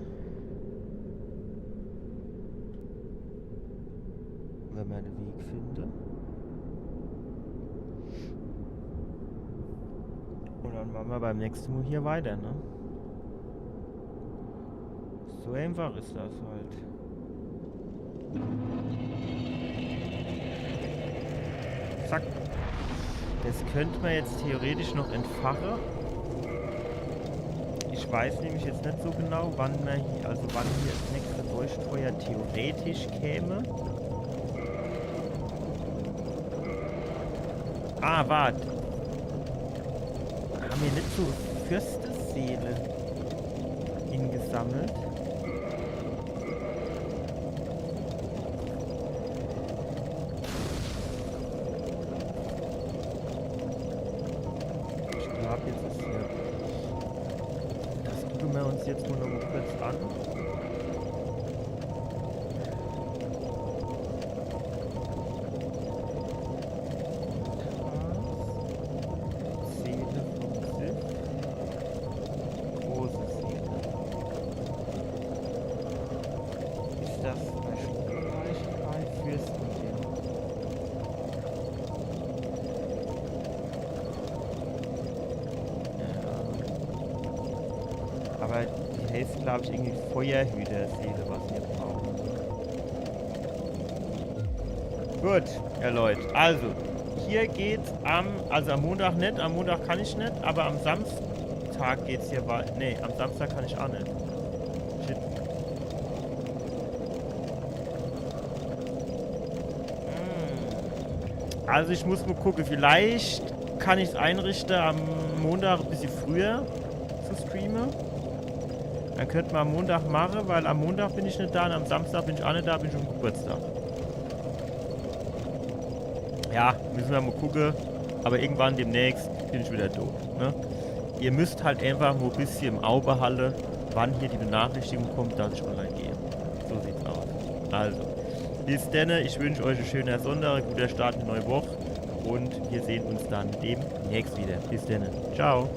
Wenn mer de Weg finde. Und dann mache mer beim nächste Mol hier weiter, ne? So einfach is das halt. Zack. Das könnt mer jetzt theoretisch noch entfache. Ich weiß nämlich jetzt net so genau, wann mer hier, also wann hier das nächste Leuchtfeuer theoretisch käme. Ah, wart. Ham mer net so Fürsteseele? sammelt. Ich glaub, jetzt is hier. Das gucke mer uns jetzt nur noch mal kurz an. Seele vom Sif. Große Seele. Is das bei Schlüsselbereich? Bei Fürstending. Ja. Aber die heißt, glaub ich, irgendwie Feuerhüter-Seele, was wir brauchen. Gut, ihr Leute. Also, hier geht's am, also am Montag net, am Montag kann ich net, aber am Samstag geht's hier weiter. Nee, am Samstag kann ich auch net. Shit. Hm. Also ich muss mal gucken, vielleicht kann ich's einrichten, am Montag ein bisschen früher zu streamen. Dann könnte man am Montag machen, weil am Montag bin ich net da und am Samstag bin ich auch net da, bin ich am Geburtstag. Ja, müssen wir mal gucken. Aber irgendwann demnächst bin ich wieder da. Ne? Ihr müsst halt einfach nur ein bisschen im Auge behalten, wann hier die Benachrichtigung kommt, dass ich online gehe. So sieht's aus. Also, bis dann, ich wünsche euch einen schönen Sonntag, guter Start in die neue Woche und wir sehen uns dann demnächst wieder. Bis dann, ciao.